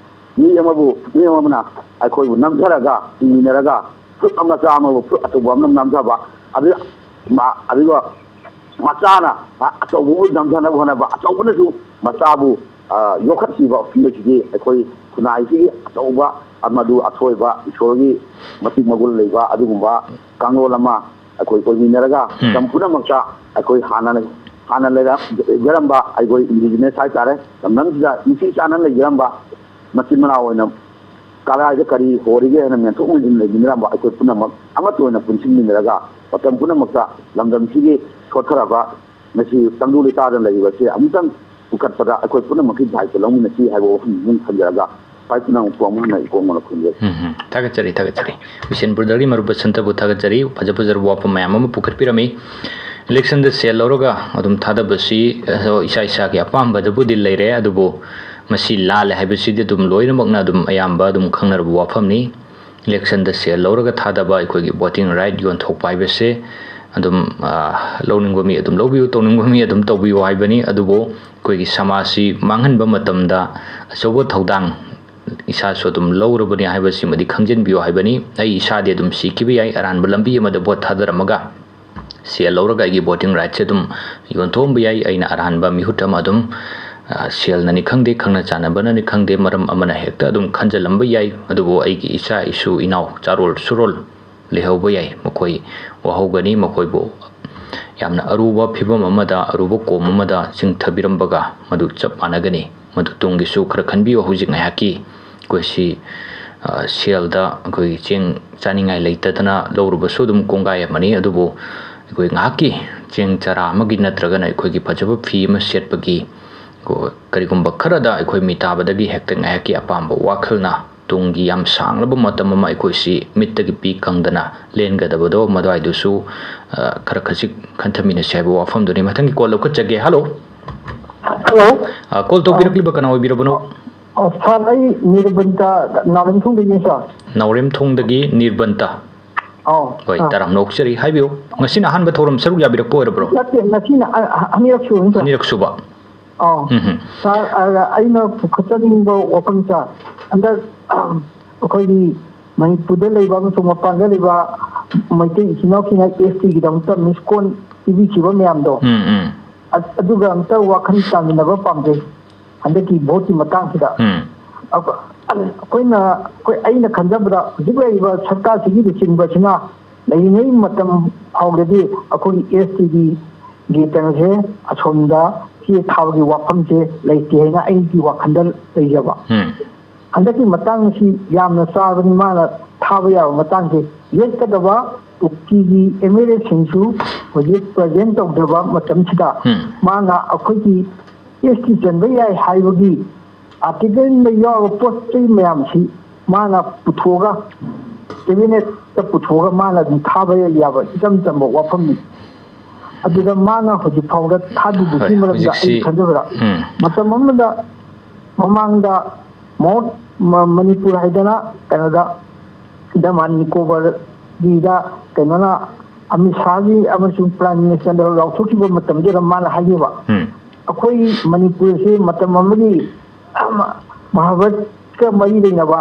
ꯃꯤ ꯑꯃꯕꯨ, ꯃꯤ ꯑꯃꯅ ꯑꯩꯈꯣꯏꯕꯨ ꯅꯝꯊꯔꯒ ꯍꯤꯡꯃꯤꯟꯅꯔꯒ ꯐꯨꯔꯨꯞ ꯑꯃ ꯃꯆꯥ ꯑꯃꯕꯨ ꯐꯨꯔꯨꯞ ꯑꯆꯧꯕ ꯑꯃꯅ ꯅꯝꯊꯕ, ꯑꯗꯨ, ꯃꯥ-, ꯑꯗꯨꯒ ꯃꯆꯥꯅ ꯑꯆꯧꯕꯕꯨ ꯅꯝꯊꯅꯕ ꯍꯣꯠꯅꯕ, ꯑꯆꯧꯕꯅꯁꯨ ꯃꯆꯥꯕꯨ, ꯑ, ꯌꯣꯛꯈꯠꯈꯤꯕ ꯐꯤꯕꯝꯁꯤꯗꯤ ꯑꯩꯈꯣꯏ ꯈꯨꯟꯅꯥꯏꯁꯤꯒꯤ ꯑꯆꯧꯕ ꯑꯃꯗꯨ ꯑꯊꯣꯏꯕ ꯏꯁꯣꯔꯒꯤ ꯃꯇꯤꯛ ꯃꯒꯨꯟ ꯂꯩꯕ ꯑꯗꯨꯒꯨꯝꯕ ꯀꯥꯡꯂꯣꯟ ꯑꯃ ꯑꯩꯈꯣꯏ ꯑꯣꯏꯃꯤꯟꯅꯔꯒ ꯎꯝ꯫ ꯃꯇꯝ ꯄꯨꯝꯅꯃꯛꯇ ꯑꯩꯈꯣꯏ ꯍꯥꯟꯅ, ꯍꯥꯟꯅ ꯂꯩꯔ-, ꯂꯩꯖꯔꯝꯕ ꯑꯩꯈꯣꯏ ꯏꯟꯗꯤꯖꯤꯅꯁ ꯍꯥꯏꯇꯥꯔꯦ, ꯂꯝꯗꯝꯁꯤꯗ ꯅꯨꯡꯁꯤ ꯆꯥꯟꯅꯅ ꯂꯩꯖꯔꯝꯕ ꯃꯆꯤꯟ ꯃꯅꯥꯎ ꯑꯣꯏꯅ ꯀꯗꯥꯏꯗ ꯀꯔꯤ ꯍꯣꯔꯤꯒꯦ ꯍꯥꯏꯅ ꯃꯦꯟꯊꯣꯛ ꯃꯦꯟꯁꯤꯟ ꯂꯩꯃꯤꯟꯅꯔꯝꯕ ꯑꯩꯈꯣꯏ ꯄꯨꯝꯅꯃꯛ ꯑꯃꯠꯇ ꯑꯣꯏꯅ ꯄꯨꯟꯁꯤꯟꯃꯤꯟꯅꯔꯒ ꯃꯇꯝ ꯄꯨꯝꯅꯃꯛꯇ ꯂꯝꯗꯝꯁꯤꯒꯤ ꯁꯣꯠꯊꯔꯕ ꯉꯁꯤ ꯇꯪꯗꯨ ꯂꯩꯇꯥꯗꯅ ꯂꯩꯔꯤꯕ ꯑꯁꯤ ꯑꯃꯨꯛꯇꯪ ꯄꯨꯈꯠꯄꯗ ꯑꯩꯈꯣꯏ ꯄꯨꯝꯅꯃꯛꯀꯤ ꯗꯥꯏꯇ꯭ꯋ ꯂꯧꯃꯤꯟꯅꯁꯤ ꯍꯥꯏꯕ ꯋꯥꯐꯝ ꯑꯃ ꯊꯝꯖꯔꯒ ꯄꯥꯏ ꯄꯨꯝꯅꯃꯛꯄꯨ ꯑꯃꯨꯛ ꯍꯟꯅ ꯏꯀꯣꯛ ꯃꯅ ꯈꯨꯔꯨꯝꯖꯔꯤ꯫ ꯎꯝ ꯎꯝ꯫ ꯊꯥꯒꯠꯆꯔꯤ, ꯊꯥꯒꯠꯆꯔꯤ꯫ ꯕꯤꯁꯦꯟꯄꯨꯔꯗꯒꯤ ꯃꯔꯨꯞ ꯕꯁꯟꯇꯕꯨ ꯊꯥꯒꯠꯆꯔꯤ꯫ ꯐꯖ ꯐꯖꯔꯕ ꯋꯥꯐꯝ ꯃꯌꯥꯝ ꯑꯃ ꯄꯨꯈꯠꯄꯤꯔꯝꯃꯤ꯫ ꯏꯂꯦꯛꯁꯟꯗ ꯁꯦꯜ ꯂꯧꯔꯒ ꯑꯗꯨꯝ ꯊꯥꯗꯕꯁꯤ, ꯑ, ꯏꯁꯥ ꯏꯁꯥꯒꯤ ꯑꯄꯥꯝꯕꯗꯕꯨꯗꯤ ꯂꯩꯔꯦ, ꯑꯗꯨꯕꯨ ꯃꯁꯤ ꯂꯥꯜꯂꯦ ꯍꯥꯏꯕꯁꯤꯗꯤ ꯑꯗꯨꯝ ꯂꯣꯏꯅꯃꯛꯅ ꯑꯗꯨꯝ ꯑꯌꯥꯝꯕ ꯑꯗꯨꯝ ꯈꯪꯅꯔꯕ ꯋꯥꯐꯝꯅꯤ꯫ ꯏꯂꯦꯛꯁꯟꯗ ꯁꯦꯜ ꯂꯧꯔꯒ ꯊꯥꯗꯕ ꯑꯩꯈꯣꯏꯒꯤ ꯚꯣꯇꯤꯡ ꯔꯥꯏꯠ ꯌꯣꯟꯊꯣꯛꯄ ꯍꯥꯏꯕꯁꯦ ꯑꯗꯨꯝ, ꯑ, ꯂꯧꯅꯤꯡꯕ ꯃꯤ ꯑꯗꯨꯝ ꯂꯧꯕꯤꯌꯨ, ꯇꯧꯅꯤꯡꯕ ꯃꯤ ꯑꯗꯨꯝ ꯇꯧꯕꯤꯌꯨ ꯍꯥꯏꯕꯅꯤ꯫ ꯑꯗꯨꯕꯨ ꯑꯩꯈꯣꯏꯒꯤ ꯁꯃꯥꯖꯁꯤ ꯃꯥꯡꯍꯟꯕ ꯃꯇꯝꯗ ꯑꯆꯧꯕ ꯊꯧꯗꯥꯡ ꯏꯁꯥꯁꯨ ꯑꯗꯨꯝ ꯂꯧꯔꯕꯅꯤ ꯍꯥꯏꯕꯁꯤꯃꯗꯤ ꯈꯪꯖꯤꯟꯕꯤꯌꯨ ꯍꯥꯏꯕꯅꯤ꯫ ꯑꯩ ꯏꯁꯥꯗꯤ ꯑꯗꯨꯝ ꯁꯤꯈꯤꯕ ꯌꯥꯏ, ꯑꯔꯥꯟꯕ ꯂꯝꯕꯤ ꯑꯃꯗ ꯚꯣꯠ ꯊꯥꯗꯔꯝꯃꯒ ꯁꯦꯜ ꯂꯧꯔꯒ ꯑꯩꯒꯤ ꯚꯣꯇꯤꯡ ꯔꯥꯏꯠꯁꯦ ꯑꯗꯨꯝ ꯌꯣꯟꯊꯣꯛꯑꯝꯕ ꯌꯥꯏ꯫ ꯑꯩꯅ ꯑꯔꯥꯟꯕ ꯃꯤꯍꯨꯠ ꯑꯃ ꯑꯗꯨꯝ, ꯑ, ꯁꯦꯜꯅꯅꯤ ꯈꯪꯗꯦ, ꯈꯪꯅ ꯆꯥꯟꯅꯕꯅꯅꯤ ꯈꯪꯗꯦ, ꯃꯔꯝ ꯑꯃꯅ ꯍꯦꯛꯇ ꯑꯗꯨꯝ ꯈꯟꯖꯜꯂꯝꯕ ꯌꯥꯏ꯫ ꯑꯗꯨꯕꯨ ꯑꯩꯒꯤ ꯏꯆꯥ ꯏꯁꯨ ꯏꯅꯥꯎ ꯆꯥꯔꯣꯜ ꯁꯨꯔꯣꯜ ꯂꯩꯍꯧꯕ ꯌꯥꯏ꯫ ꯃꯈꯣꯏ ꯋꯥꯍꯧꯒꯅꯤ꯫ ꯃꯈꯣꯏꯕꯨ ꯌꯥꯝꯅ ꯑꯔꯨꯕ ꯐꯤꯕꯝ ꯑꯃꯗ, ꯑꯔꯨꯕ ꯀꯣꯝ ꯑꯃꯗ ꯆꯤꯡꯊꯕꯤꯔꯝꯕꯒ ꯃꯗꯨ ꯆꯞ ꯃꯥꯟꯅꯒꯅꯤ꯫ ꯃꯗꯨ ꯇꯨꯡꯒꯤꯁꯨ ꯈꯔ ꯈꯟꯕꯤꯌꯨ꯫ ꯍꯧꯖꯤꯛ ꯉꯥꯏꯍꯥꯛꯀꯤ ꯑꯩꯈꯣꯏꯁꯤ, ꯑ, ꯁꯦꯜꯗ ꯑꯩꯈꯣꯏꯒꯤ ꯆꯦꯡ ꯆꯥꯅꯤꯡꯉꯥꯏ ꯂꯩꯇꯗꯅ ꯂꯧꯔꯨꯕꯁꯨ ꯑꯗꯨꯝ ꯀꯣꯡꯒꯥꯏ ꯑꯃꯅꯤ꯫ ꯑꯗꯨꯕꯨ ꯑꯩꯈꯣꯏ ꯉꯥꯏꯍꯥꯛꯀꯤ ꯆꯦꯡ ꯆꯔꯥ ꯑꯃꯒꯤ ꯅꯠꯇ꯭ꯔꯒꯅ ꯑꯩꯈꯣꯏꯒꯤ ꯐꯖꯕ ꯐꯤ ꯑꯃ ꯁꯦꯠꯄꯒꯤ, ꯀꯣ, ꯀꯔꯤꯒꯨꯝꯕ ꯈꯔꯗ ꯑꯩꯈꯣꯏ ꯃꯤꯇꯥꯕꯗꯒꯤ ꯍꯦꯛꯇ ꯉꯥꯏꯍꯥꯛꯀꯤ ꯑꯄꯥꯝꯕ ꯋꯥꯈꯜꯅ ꯇꯨꯡꯒꯤ ꯌꯥꯝ ꯁꯥꯡꯂꯕ ꯃꯇꯝ ꯑꯃ ꯑꯩꯈꯣꯏꯁꯤ ꯃꯤꯠꯇꯒꯤ ꯄꯤ ꯀꯪꯗꯅ ꯂꯦꯟꯒꯗꯕꯗꯣ, ꯃꯗꯨꯋꯥꯏꯗꯨꯁꯨ, ꯑ, ꯈꯔ ꯈꯖꯤꯛ ꯈꯟꯊꯃꯤꯟꯅꯁꯤ ꯍꯥꯏꯕ ꯋꯥꯐꯝꯗꯨꯅꯤ꯫ ꯃꯊꯪꯒꯤ ꯀꯣꯜ ꯂꯧꯈꯠꯆꯒꯦ꯫ ꯍꯜꯂꯣ꯫ ꯍꯜꯂꯣ꯫ ꯑ, ꯀꯣꯜ ꯇꯧꯕꯤꯔꯛꯂꯤꯕ ꯀꯅꯥ ꯑꯣꯏꯕꯤꯔꯕꯅꯣ? ꯑ, ꯁꯥꯔ, ꯑꯩ ꯅꯤꯔꯕꯟꯇ ꯅꯥꯎꯔꯦꯝꯊꯣꯡꯗꯒꯤꯅꯤ, ꯁꯥꯔ꯫ ꯅꯥꯎꯔꯦꯝꯊꯣꯡꯗꯒꯤ ꯅꯤꯔꯕꯟꯇ꯫ ꯑꯧ, ꯍꯣꯏ, ꯑꯥ꯫ ꯇꯔꯥꯝꯅ ꯑꯣꯛꯆꯔꯤ꯫ ꯍꯥꯏꯕꯤꯌꯨ, ꯉꯁꯤꯅ ꯑꯍꯥꯟꯕ ꯊꯧꯔꯝ ꯁꯔꯨꯛ ꯌꯥꯕꯤꯔꯛꯄ ꯑꯣꯏꯔꯕ꯭ꯔꯣ? ꯅꯠꯇꯦ, ꯉꯁꯤꯅ ꯑ-, ꯑ-, ꯑꯅꯤꯔꯛ ꯁꯨꯕꯅꯤ, ꯁꯥꯔ꯫ ꯑꯅꯤꯔꯛ ꯁꯨꯕ꯫ ꯑꯧ꯫ ꯎꯝ ꯍꯝ꯫ ꯁꯥꯔ, ꯑ, ꯑꯩꯅ ꯄꯨꯈꯠꯆꯅꯤꯡꯕ ꯋꯥꯐꯝ, ꯁꯥꯔ, ꯍꯟꯗꯛ, ꯑꯝ, ꯑꯩꯈꯣꯏꯒꯤ ꯃꯅꯤꯄꯨꯔꯗ ꯂꯩꯕ ꯑꯃꯁꯨꯡ ꯃꯄꯥꯟꯗ ꯂꯩꯕ ꯃꯩꯇꯩ ꯏꯆꯤꯟ ꯏꯅꯥꯎꯁꯤꯡꯅ ꯑꯦꯁ ꯇꯤꯒꯤꯗꯃꯛꯇ ꯃꯤꯁ ꯀꯣꯜ ꯄꯤꯕꯤꯈꯤꯕ ꯃꯌꯥꯝꯗꯣ, ꯎꯝ ꯎꯝ꯫ ꯑ-, ꯑꯗꯨꯒ ꯑꯝꯇ ꯋꯥꯈꯜ ꯇꯥꯃꯤꯟꯅꯕ ꯄꯥꯝꯖꯩ꯫ ꯍꯟꯗꯛꯀꯤ ꯚꯣꯠꯀꯤ ꯃꯇꯥꯡꯁꯤꯗ ꯎꯝ꯫ ꯑꯩꯈꯣ-, ꯑꯩꯈꯣꯏꯅ, ꯑꯩꯈꯣꯏ, ꯑꯩꯅ ꯈꯟꯖꯕꯗ ꯍꯧꯖꯤꯛ ꯂꯩꯔꯤꯕ ꯁꯔꯀꯥꯔꯁꯤꯒꯤ ꯂꯨꯆꯤꯡꯕꯁꯤꯅ ꯂꯩꯔꯤꯉꯩ ꯃꯇꯝ ꯐꯥꯎꯕꯗꯗꯤ ꯑꯩꯈꯣꯏꯒꯤ ꯑꯦꯁ ꯇꯤꯒꯤ ꯀꯩꯅꯣꯁꯦ ꯑꯁꯣꯝꯗ ꯆꯦ ꯊꯥꯕꯒꯤ ꯋꯥꯐꯝꯁꯦ ꯂꯩꯇꯦ ꯍꯥꯏꯅ ꯑꯩꯒꯤ ꯋꯥꯈꯜꯗ ꯂꯩꯖꯕ꯫ ꯎꯝ꯫ ꯍꯟꯗꯛꯀꯤ ꯃꯇꯥꯡꯁꯤ ꯌꯥꯝꯅ ꯆꯥꯕꯅꯤ, ꯃꯥꯅ ꯊꯥꯕ ꯌꯥꯕ ꯃꯇꯥꯡꯁꯦ꯫ ꯌꯦꯠꯀꯗꯕ ꯀꯨꯀꯤꯒꯤ ꯑꯦꯝ ꯑꯦꯜ ꯑꯦꯁꯤꯡꯁꯨ ꯍꯧꯖꯤꯛ ꯄ꯭ꯔꯖꯦꯟ ꯇꯧꯗ꯭ꯔꯕ ꯃꯇꯝꯁꯤꯗ ꯎꯝ꯫ ꯃꯥꯅ ꯑꯩꯈꯣꯏꯒꯤ ꯑꯦꯁ ꯇꯤ ꯆꯟꯕ ꯌꯥꯏ ꯍꯥꯏꯕꯒꯤ ꯑꯥꯔꯇꯤꯀꯜꯗ ꯌꯥꯎꯔꯕ ꯄꯣꯠ ꯆꯩ ꯃꯌꯥꯝꯁꯤ ꯃꯥꯅ ꯄꯨꯊꯣꯛꯑꯒ, ꯀꯦꯕꯤꯅꯦꯠꯇ ꯄꯨꯊꯣꯛꯑꯒ ꯃꯥꯅ ꯑꯗꯨꯝ ꯊꯥꯕ ꯌꯥꯕ ꯏꯆꯝ ꯆꯝꯕ ꯋꯥꯐꯝꯅꯤ꯫ ꯑꯗꯨꯗ ꯃꯥꯅ ꯍꯧꯖꯤꯛ ꯐꯥꯎꯗ ꯊꯥꯗ꯭ꯔꯤꯕꯁꯤ ꯍꯣꯏ, ꯃꯔꯝꯗ ꯍꯧꯖꯤꯛꯁꯤ, ꯑꯩ ꯈꯟꯖꯕꯗ, ꯎꯝ꯫ ꯃꯇꯝ ꯑꯃꯗ ꯃꯃꯥꯡꯗ ꯃꯣꯠ ꯃ- ꯃꯅꯤꯄꯨꯔ ꯍꯥꯏꯗꯅ ꯀꯩꯅꯣꯗ ꯗꯃꯥꯟ ꯅꯤꯀꯣꯕꯔꯒꯤꯗ ꯀꯩꯅꯣꯅ ꯑꯃꯤꯠ ꯁꯥꯍꯒꯤ ꯑꯃꯁꯨꯡ ꯄ꯭ꯔꯥꯏꯝ ꯃꯤꯅꯤꯁꯇꯔꯗ ꯂꯥꯎꯊꯣꯛꯈꯤꯕ ꯃꯇꯝꯗꯨꯗ ꯃꯥꯅ ꯍꯥꯏꯈꯤꯕ, ꯎꯝ꯫ ꯑꯩꯈꯣꯏ ꯃꯅꯤꯄꯨꯔꯁꯤ ꯃꯇꯝ ꯑꯃꯒꯤ ꯃꯍꯥꯚꯥꯔꯠꯀ ꯃꯔꯤ ꯂꯩꯅꯕ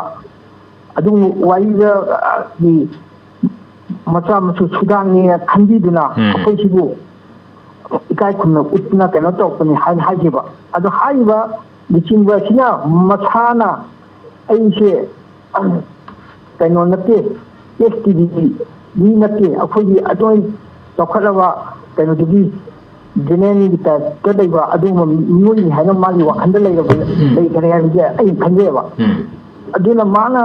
ꯑꯗꯨꯒꯨꯝꯕ ꯋꯥꯔꯤꯗꯒꯤ ꯃꯆꯥ ꯃꯁꯨ ꯁꯨꯗꯥꯡꯅꯦꯅ ꯈꯟꯕꯤꯗꯨꯅ ꯎꯝ꯫ ꯑꯩꯈꯣꯏꯁꯤꯕꯨ ꯏꯀꯥꯏ ꯈꯨꯝꯅ ꯎꯠꯇꯨꯅ ꯀꯩꯅꯣ ꯇꯧꯔꯛꯄꯅꯤ ꯍꯥꯏꯅ ꯍꯥꯏꯈꯤꯕ꯫ ꯑꯗꯣ ꯍꯥꯏꯔꯤꯕ ꯂꯨꯆꯤꯡꯕ ꯑꯁꯤꯅ ꯃꯁꯥꯅ ꯑꯩꯁꯦ ꯀꯩꯅꯣ ꯅꯠꯇꯦ, ꯑꯦꯁ ꯇꯤꯒꯤ ꯃꯤ ꯅꯠꯇꯦ, ꯑꯩꯈꯣꯏꯒꯤ ꯑꯗꯨꯃꯥꯏꯅ ꯆꯥꯎꯈꯠꯂꯕ ꯀꯩꯅꯣꯗꯨꯒꯤ ꯖꯦꯅꯦꯔꯦꯜꯒꯤ ꯇꯥꯏꯞꯇ ꯂꯩꯕ ꯑꯗꯨꯒꯨꯝꯕ ꯃꯤꯑꯣꯏꯅꯤ ꯍꯥꯏꯅ ꯃꯥꯒꯤ ꯋꯥꯈꯜꯗ ꯂꯩꯔꯕ ꯂꯩꯈꯔꯦ ꯍꯥꯏꯕꯁꯦ ꯑꯩꯅ ꯈꯟꯖꯩꯑꯕ꯫ ꯎꯝ꯫ ꯑꯗꯨꯅ ꯃꯥꯅ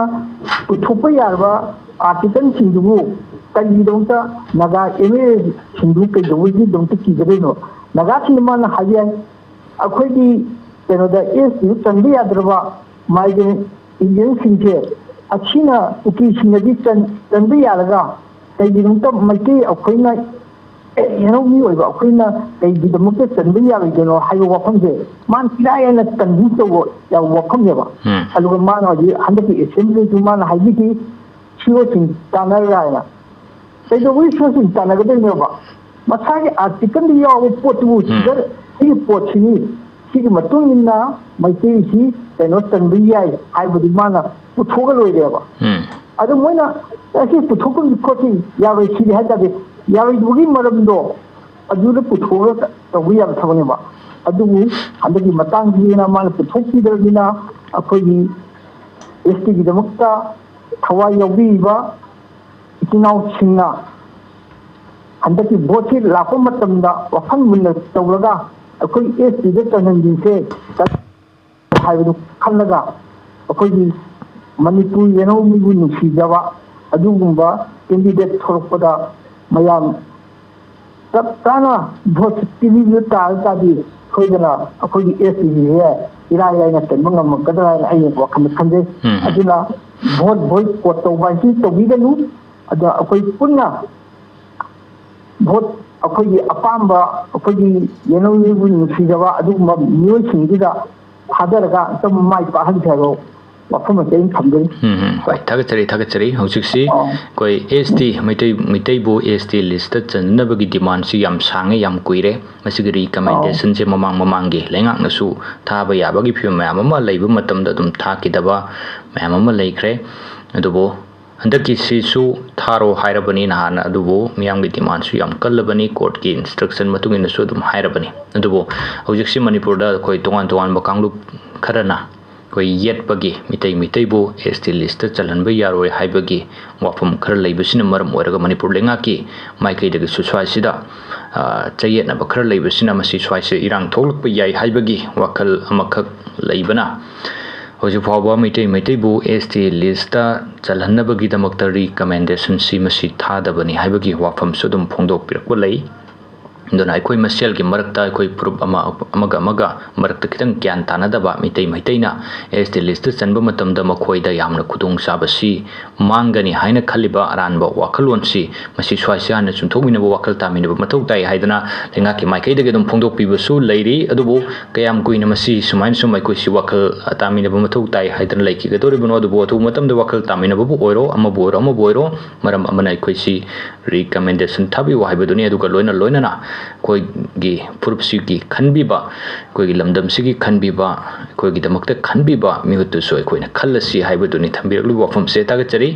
ꯄꯨꯊꯣꯛꯄ ꯌꯥꯔꯕ ꯑꯥꯔꯇꯤꯀꯜꯁꯤꯡꯗꯨꯕꯨ ꯀꯔꯤꯒꯤꯗꯧꯇ ꯅꯥꯒꯥ ꯑꯦꯝ ꯑꯦꯜ ꯑꯦꯁꯤꯡꯗꯨ ꯀꯩꯗꯧꯕꯒꯤꯗꯃꯛꯇ ꯀꯤꯒꯗꯣꯏꯅꯣ? ꯅꯥꯒꯥꯁꯤꯡꯗ ꯃꯥꯅ ꯍꯥꯏꯕ ꯌꯥꯏ, ꯑꯩꯈꯣꯏꯒꯤ ꯀꯩꯅꯣꯗ ꯑꯦꯁ ꯇꯤꯗ ꯆꯟꯕ ꯌꯥꯗ꯭ꯔꯕ ꯃꯥꯏꯒꯤ ꯏꯟꯗꯤꯌꯟꯁꯤꯡꯁꯦ ꯑꯁꯤꯅ ꯀꯨꯀꯤꯁꯤꯡꯅꯗꯤ ꯆꯟ- ꯆꯟꯕ ꯌꯥꯔꯒ ꯀꯩꯒꯤꯅꯣꯝꯇ ꯃꯩꯇꯩ ꯑꯩꯈꯣꯏꯅ ꯌꯦꯅꯧ ꯃꯤ ꯑꯣꯏꯕ ꯑꯩꯈꯣꯏꯅ ꯀꯩꯒꯤꯗꯃꯛꯇ ꯆꯟꯕ ꯌꯥꯔꯣꯏꯗꯣꯏꯅꯣ ꯍꯥꯏꯕ ꯋꯥꯐꯝꯁꯦ ꯃꯥꯅ ꯏꯔꯥꯏ ꯂꯥꯏꯅ ꯀꯟꯚꯤꯟꯁ ꯇꯧꯕ ꯌꯥꯕ ꯋꯥꯐꯝꯅꯦꯕ꯫ ꯎꯝ꯫ ꯑꯗꯨꯒ ꯃꯥꯅ ꯍꯧꯖꯤꯛ ꯍꯟꯗꯛꯀꯤ ꯑꯦꯁꯦꯝꯕ꯭ꯂꯤꯁꯨ ꯃꯥꯅ ꯍꯥꯏꯕꯤꯈꯤ, ꯁꯤꯑꯣꯁꯤꯡ ꯇꯥꯟꯅꯔꯒ ꯍꯥꯏꯅ꯫ ꯀꯩꯗꯧꯕꯒꯤ ꯁꯤꯑꯣꯁꯤꯡ ꯇꯥꯟꯅꯒꯗꯣꯏꯅꯣꯕ? ꯃꯁꯥꯒꯤ ꯑꯥꯔꯇꯤꯀꯜꯗ ꯌꯥꯎꯕ ꯄꯣꯠꯇꯨꯕꯨ ꯎꯝ꯫ ꯁꯤꯗ ꯑꯩꯒꯤ ꯄꯣꯠꯁꯤꯅꯤ, ꯁꯤꯒꯤ ꯃꯇꯨꯡ ꯏꯟꯅ ꯃꯩꯇꯩꯁꯤ ꯀꯩꯅꯣ ꯆꯟꯕ ꯌꯥꯏ ꯍꯥꯏꯕꯗꯨ ꯃꯥꯅ ꯄꯨꯊꯣꯛꯑ ꯂꯣꯏꯔꯦꯕ꯫ ꯎꯝ꯫ ꯑꯗꯨ ꯃꯣꯏꯅ ꯑꯁꯤ ꯄꯨꯊꯣꯛꯀꯨꯝꯁꯤ ꯈꯣꯠꯁꯤ ꯌꯥꯔꯣꯏ ꯁꯤꯗꯤ ꯍꯥꯏ ꯇꯥꯔꯗꯤ ꯌꯥꯔꯣꯏꯗꯕꯒꯤ ꯃꯔꯝꯗꯣ ꯑꯗꯨꯗ ꯄꯨꯊꯣꯛꯑꯒ ꯇꯧꯕ ꯌꯥꯕ ꯊꯕꯛꯅꯦꯕ꯫ ꯑꯗꯨꯕꯨ ꯍꯟꯗꯛꯀꯤ ꯃꯇꯥꯡꯁꯤꯅ ꯃꯥꯅ ꯄꯨꯊꯣꯛꯄꯤꯗꯕꯅꯤꯅ ꯑꯩꯈꯣꯏꯒꯤ ꯑꯦꯁ ꯇꯤꯒꯤꯗꯃꯛꯇ ꯊꯋꯥꯏ ꯌꯥꯎꯕꯤꯔꯤꯕ ꯏꯆꯤꯟ ꯏꯅꯥꯎꯁꯤꯡꯅ ꯍꯟꯗꯛꯀꯤ ꯚꯣꯠꯁꯤ ꯂꯥꯛꯄ ꯃꯇꯝꯗ ꯋꯥꯈꯜ ꯃꯨꯟꯅ ꯇꯧꯔꯒ ꯑꯩꯈꯣꯏ ꯑꯦꯁ ꯇꯤꯗ ꯆꯪꯍꯟꯕꯤꯁꯦ ꯍꯥꯏꯕꯗꯨ ꯈꯜꯂꯒ ꯑꯩꯈꯣꯏꯒꯤ ꯃꯅꯤꯄꯨꯔ ꯌꯦꯅꯧꯃꯤꯕꯨ ꯅꯨꯡꯁꯤꯖꯕ ꯑꯗꯨꯒꯨꯝꯕ ꯀꯦꯟꯗꯤꯗꯦꯠ ꯊꯣꯛꯂꯛꯄꯗ ꯃꯌꯥꯝ ꯆꯞ ꯆꯥꯅ ꯚꯣꯠ ꯄꯤꯕꯤꯕ ꯇꯥꯔ ꯇꯥꯔꯗꯤ ꯁꯣꯏꯗꯅ ꯑꯩꯈꯣꯏꯒꯤ ꯑꯦꯁ ꯇꯤꯁꯦ ꯏꯔꯥꯏ ꯂꯥꯏꯅ ꯆꯟꯕ ꯉꯝꯃꯛꯀꯗ꯭ꯔꯥ ꯍꯥꯏꯅ ꯑꯩ ꯋꯥꯈꯜꯗ ꯈꯟꯖꯩ꯫ ꯎꯝ꯫ ꯑꯗꯨꯅ ꯚꯣꯠ ꯕꯣꯏꯀꯣꯠ ꯇꯧꯕ ꯍꯥꯏꯁꯤ ꯇꯧꯕꯤꯒꯅꯨ꯫ ꯑꯗ ꯑꯩꯈꯣꯏ ꯄꯨꯟꯅ ꯚꯣꯠ, ꯑꯩꯈꯣꯏꯒꯤ ꯑꯄꯥꯝꯕ, ꯑꯩꯈꯣꯏꯒꯤ ꯌꯦꯜꯍꯧꯃꯤꯕꯨ ꯅꯨꯡꯁꯤꯖꯕ ꯑꯗꯨꯒꯨꯝꯕ ꯃꯤꯑꯣꯏꯁꯤꯡꯗꯨꯗ ꯊꯥꯗꯔꯒ ꯑꯝꯇꯪ ꯃꯥꯏ ꯄꯥꯛꯍꯟꯁꯦ ꯍꯥꯏꯕ ꯋꯥꯐꯝ ꯑꯁꯤ ꯑꯩꯅ ꯊꯝꯖꯔꯤ꯫ ꯎꯝ, ꯎꯝ, ꯍꯣꯏ, ꯊꯥꯒꯠꯆꯔꯤ, ꯊꯥꯒꯠꯆꯔꯤ꯫ ꯍꯧꯖꯤꯛꯁꯤ ꯑꯣ꯫ ꯑꯩꯈꯣꯏ ꯑꯦꯁ ꯇꯤ, ꯃꯩꯇꯩ, ꯃꯩꯇꯩꯕꯨ ꯑꯦꯁ ꯇꯤ ꯂꯤꯁꯇ ꯆꯟꯅꯕꯒꯤ ꯗꯤꯃꯥꯟꯁꯤ ꯌꯥꯝ ꯁꯥꯡꯉꯦ, ꯌꯥꯝ ꯀꯨꯏꯔꯦ꯫ ꯃꯁꯤꯒꯤ ꯔꯤꯀꯃꯦꯟꯗꯦꯁꯟꯁꯦ ꯃꯃꯥꯡ ꯃꯃꯥꯡꯒꯤ ꯂꯩꯉꯥꯛꯅꯁꯨ ꯊꯥꯕ ꯌꯥꯕꯒꯤ ꯐꯤꯕꯝ ꯃꯌꯥꯝ ꯑꯃ ꯂꯩꯕ ꯃꯇꯝꯗ ꯑꯗꯨꯝ ꯊꯥꯈꯤꯗꯕ ꯃꯌꯥꯝ ꯑꯃ ꯂꯩꯈ꯭ꯔꯦ꯫ ꯑꯗꯨꯕꯨ ꯍꯟꯗꯛꯀꯤꯁꯤꯁꯨ ꯊꯥꯔꯣ ꯍꯥꯏꯔꯕꯅꯤ ꯅꯍꯥꯟ, ꯑꯗꯨꯕꯨ ꯃꯤꯌꯥꯝꯒꯤ ꯗꯤꯃꯥꯟꯁꯨ ꯌꯥꯝ ꯀꯜꯂꯕꯅꯤ, ꯀꯣꯔꯠꯀꯤ ꯏꯟꯁꯇ꯭ꯔꯛꯁꯟ ꯃꯇꯨꯡ ꯏꯟꯅꯁꯨ ꯑꯗꯨꯝ ꯍꯥꯏꯔꯕꯅꯤ꯫ ꯑꯗꯨꯕꯨ ꯍꯧꯖꯤꯛꯁꯤ ꯃꯅꯤꯄꯨꯔꯗ ꯑꯩꯈꯣꯏ ꯇꯣꯉꯥꯟ ꯇꯣꯉꯥꯟꯕ ꯀꯥꯡꯂꯨꯞ ꯈꯔꯅ ꯑꯩꯈꯣꯏ ꯌꯦꯠꯄꯒꯤ, ꯃꯤꯇꯩ ꯃꯤꯇꯩꯕꯨ ꯑꯦꯁ ꯇꯤ ꯂꯤꯁꯇ ꯆꯜꯍꯟꯕ ꯌꯥꯔꯣꯏ ꯍꯥꯏꯕꯒꯤ ꯋꯥꯐꯝ ꯈꯔ ꯂꯩꯕꯁꯤꯅ ꯃꯔꯝ ꯑꯣꯏꯔꯒ ꯃꯅꯤꯄꯨꯔ ꯂꯩꯉꯥꯛꯀꯤ ꯃꯥꯏꯀꯩꯗꯒꯤꯁꯨ ꯁ꯭ꯋꯥꯏꯁꯤꯗ, ꯑ, ꯆꯌꯦꯠꯅꯕ ꯈꯔ ꯂꯩꯕꯁꯤꯅ ꯃꯁꯤ ꯁ꯭ꯋꯥꯏꯁꯦ ꯏꯔꯥꯡ ꯊꯣꯛꯂꯛꯄ ꯌꯥꯏ ꯍꯥꯏꯕꯒꯤ ꯋꯥꯈꯜ ꯑꯃꯈꯛ ꯂꯩꯕꯅ ꯍꯧꯖꯤꯛ ꯐꯥꯎꯕ ꯃꯩꯇꯩ ꯃꯩꯇꯩꯕꯨ ꯑꯦꯁ ꯇꯤ ꯂꯤꯁꯇ ꯆꯜꯍꯟꯅꯕꯒꯤꯗꯃꯛꯇ ꯔꯤꯀꯃꯦꯟꯗꯦꯁꯟꯁꯤ ꯃꯁꯤ ꯊꯥꯗꯕꯅꯤ ꯍꯥꯏꯕꯒꯤ ꯋꯥꯐꯝꯁꯨ ꯑꯗꯨꯝ ꯐꯣꯡꯗꯣꯛꯄꯤꯔꯛꯄ ꯂꯩ꯫ ꯑꯗꯨꯅ ꯑꯩꯈꯣꯏ ꯃꯁꯦꯜꯒꯤ ꯃꯔꯛꯇ, ꯑꯩꯈꯣꯏ ꯐꯨꯔꯨꯞ ꯑꯃ, ꯑꯃꯒ ꯑꯃꯒ ꯃꯔꯛꯇ ꯈꯤꯇꯪ ꯒ꯭ꯌꯥꯟ ꯇꯥꯅꯗꯕ, ꯃꯤꯇꯩ ꯃꯩꯇꯩꯅ ꯑꯦꯁ ꯇꯤ ꯂꯤꯁꯇ ꯆꯟꯕ ꯃꯇꯝꯗ ꯃꯈꯣꯏꯗ ꯌꯥꯝꯅ ꯈꯨꯗꯣꯡꯆꯥꯕꯁꯤ ꯃꯥꯡꯒꯅꯤ ꯍꯥꯏꯅ ꯈꯜꯂꯤꯕ ꯑꯔꯥꯟꯕ ꯋꯥꯈꯜꯂꯣꯟꯁꯤ ꯃꯁꯤ ꯁ꯭ꯋꯥꯏꯁꯤ ꯍꯥꯟꯅ ꯆꯨꯝꯊꯣꯛꯃꯤꯟꯅꯕ, ꯋꯥꯈꯜ ꯇꯥꯃꯤꯟꯅꯕ ꯃꯊꯧ ꯇꯥꯏ ꯍꯥꯏꯗꯅ ꯂꯩꯉꯥꯛꯀꯤ ꯃꯥꯏꯀꯩꯗꯒꯤ ꯑꯗꯨꯝ ꯐꯣꯡꯗꯣꯛꯄꯤꯕꯁꯨ ꯂꯩꯔꯤ꯫ ꯑꯗꯨꯕꯨ ꯀꯌꯥꯝ ꯀꯨꯏꯅ ꯃꯁꯤ ꯁꯨꯃꯥꯏꯅ ꯁꯨꯝ ꯑꯩꯈꯣꯏꯁꯤ ꯋꯥꯈꯜ ꯇꯥꯃꯤꯟꯅꯕ ꯃꯊꯧ ꯇꯥꯏ ꯍꯥꯏꯗꯅ ꯂꯩꯈꯤꯒꯗꯧꯔꯤꯕꯅꯣ? ꯑꯗꯨꯕꯨ ꯑꯊꯨꯕ ꯃꯇꯝꯗ ꯋꯥꯈꯜ ꯇꯥꯃꯤꯟꯅꯕꯕꯨ ꯑꯣꯏꯔꯣ, ꯑꯃꯕꯨ ꯑꯣꯏꯔꯣ, ꯑꯃꯕꯨ ꯑꯣꯏꯔꯣ, ꯃꯔꯝ ꯑꯃꯅ ꯑꯩꯈꯣꯏꯁꯤ ꯔꯤꯀꯃꯦꯟꯗꯦꯁꯟ ꯊꯥꯕꯤꯌꯨ ꯍꯥꯏꯕꯗꯨꯅꯤ꯫ ꯑꯗꯨꯒ ꯂꯣꯏꯅ ꯂꯣꯏꯅꯅ ꯑꯩꯈꯣꯏꯒꯤ ꯐꯨꯔꯨꯞꯁꯤꯒꯤ ꯈꯟꯕꯤꯕ, ꯑꯩꯈꯣꯏꯒꯤ ꯂꯝꯗꯝꯁꯤꯒꯤ ꯈꯟꯕꯤꯕ, ꯑꯩꯈꯣꯏꯒꯤꯗꯃꯛꯇ ꯈꯟꯕꯤꯕ ꯃꯤꯍꯨꯠꯇꯨꯁꯨ ꯑꯩꯈꯣꯏꯅ ꯈꯜꯂꯁꯤ ꯍꯥꯏꯕꯗꯨꯅꯤ ꯊꯝꯕꯤꯔꯛꯂꯤꯕ ꯋꯥꯐꯝꯁꯦ꯫ ꯊꯥꯒꯠꯆꯔꯤ꯫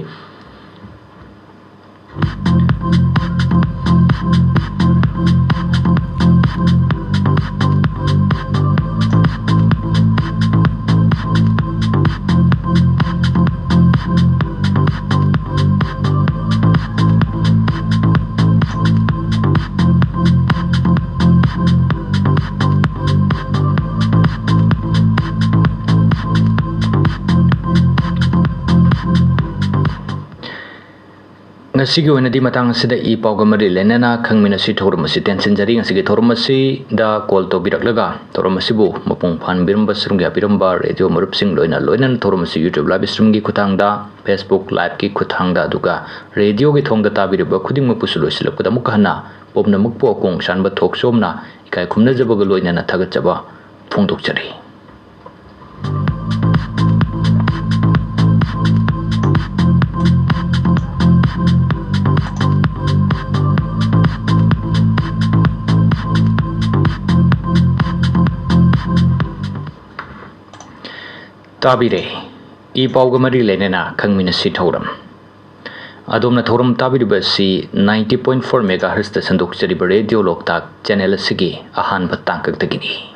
ꯉꯁꯤꯒꯤ ꯑꯣꯏꯅꯗꯤ ꯃꯇꯥꯡ ꯑꯁꯤꯗ ꯏ ꯄꯥꯎꯒ ꯃꯔꯤ ꯂꯩꯅꯅ ꯈꯪꯃꯤꯟꯅꯁꯤ ꯊꯧꯔꯝ ꯑꯁꯤ ꯇꯦꯟꯁꯤꯟꯖꯔꯤ꯫ ꯉꯁꯤꯒꯤ ꯊꯧꯔꯝ ꯑꯁꯤꯗ ꯀꯣꯜ ꯇꯧꯕꯤꯔꯛꯂꯒ ꯊꯧꯔꯝ ꯑꯁꯤꯕꯨ ꯃꯄꯨꯡ ꯐꯥꯍꯟꯕꯤꯔꯝꯕ, ꯁꯔꯨꯛ ꯌꯥꯕꯤꯔꯝꯕ ꯔꯦꯗꯤꯑꯣ ꯃꯔꯨꯞꯁꯤꯡ ꯂꯣꯏꯅ ꯂꯣꯏꯅꯅ ꯊꯧꯔꯝ ꯑꯁꯤ YouTube live streamꯒꯤ ꯈꯨꯠꯊꯥꯡꯗ, Facebook liveꯀꯤ ꯈꯨꯠꯊꯥꯡꯗ, ꯑꯗꯨꯒ ꯔꯦꯗꯤꯑꯣꯒꯤ ꯊꯣꯡꯗ ꯇꯥꯕꯤꯔꯤꯕ ꯈꯨꯗꯤꯡꯃꯛꯄꯨꯁꯨ ꯂꯣꯏꯁꯤꯜꯂꯛꯄꯗ ꯑꯃꯨꯛꯀ ꯍꯟꯅ ꯄꯨꯝꯅꯃꯛꯄꯨ ꯑꯀꯣꯡ ꯁꯥꯟꯕ ꯊꯣꯛꯆꯣꯝꯅ ꯏꯀꯥꯏ ꯈꯨꯝꯅꯖꯕꯒ ꯂꯣꯏꯅꯅ ꯊꯥꯒꯠꯆꯕ ꯐꯣꯡꯗꯣꯛꯆꯔꯤ꯫ ꯇꯥꯕꯤꯔꯦ ꯏ ꯄꯥꯎꯒ ꯃꯔꯤ ꯂꯩꯅꯅ ꯈꯪꯃꯤꯟꯅꯁꯤ ꯊꯧꯔꯝ꯫ ꯑꯗꯣꯝꯅ ꯊꯧꯔꯝ ꯇꯥꯕꯤꯔꯤꯕ ꯑꯁꯤ ninety point four megahertzꯇ ꯁꯟꯗꯣꯛꯆꯔꯤꯕ ꯔꯦꯗꯤꯑꯣ ꯂꯣꯛꯇꯥꯛ ꯆꯦꯅꯦꯜ ꯑꯁꯤꯒꯤ ꯑꯍꯥꯟꯕ ꯇꯥꯡꯀꯛꯇꯒꯤꯅꯤ꯫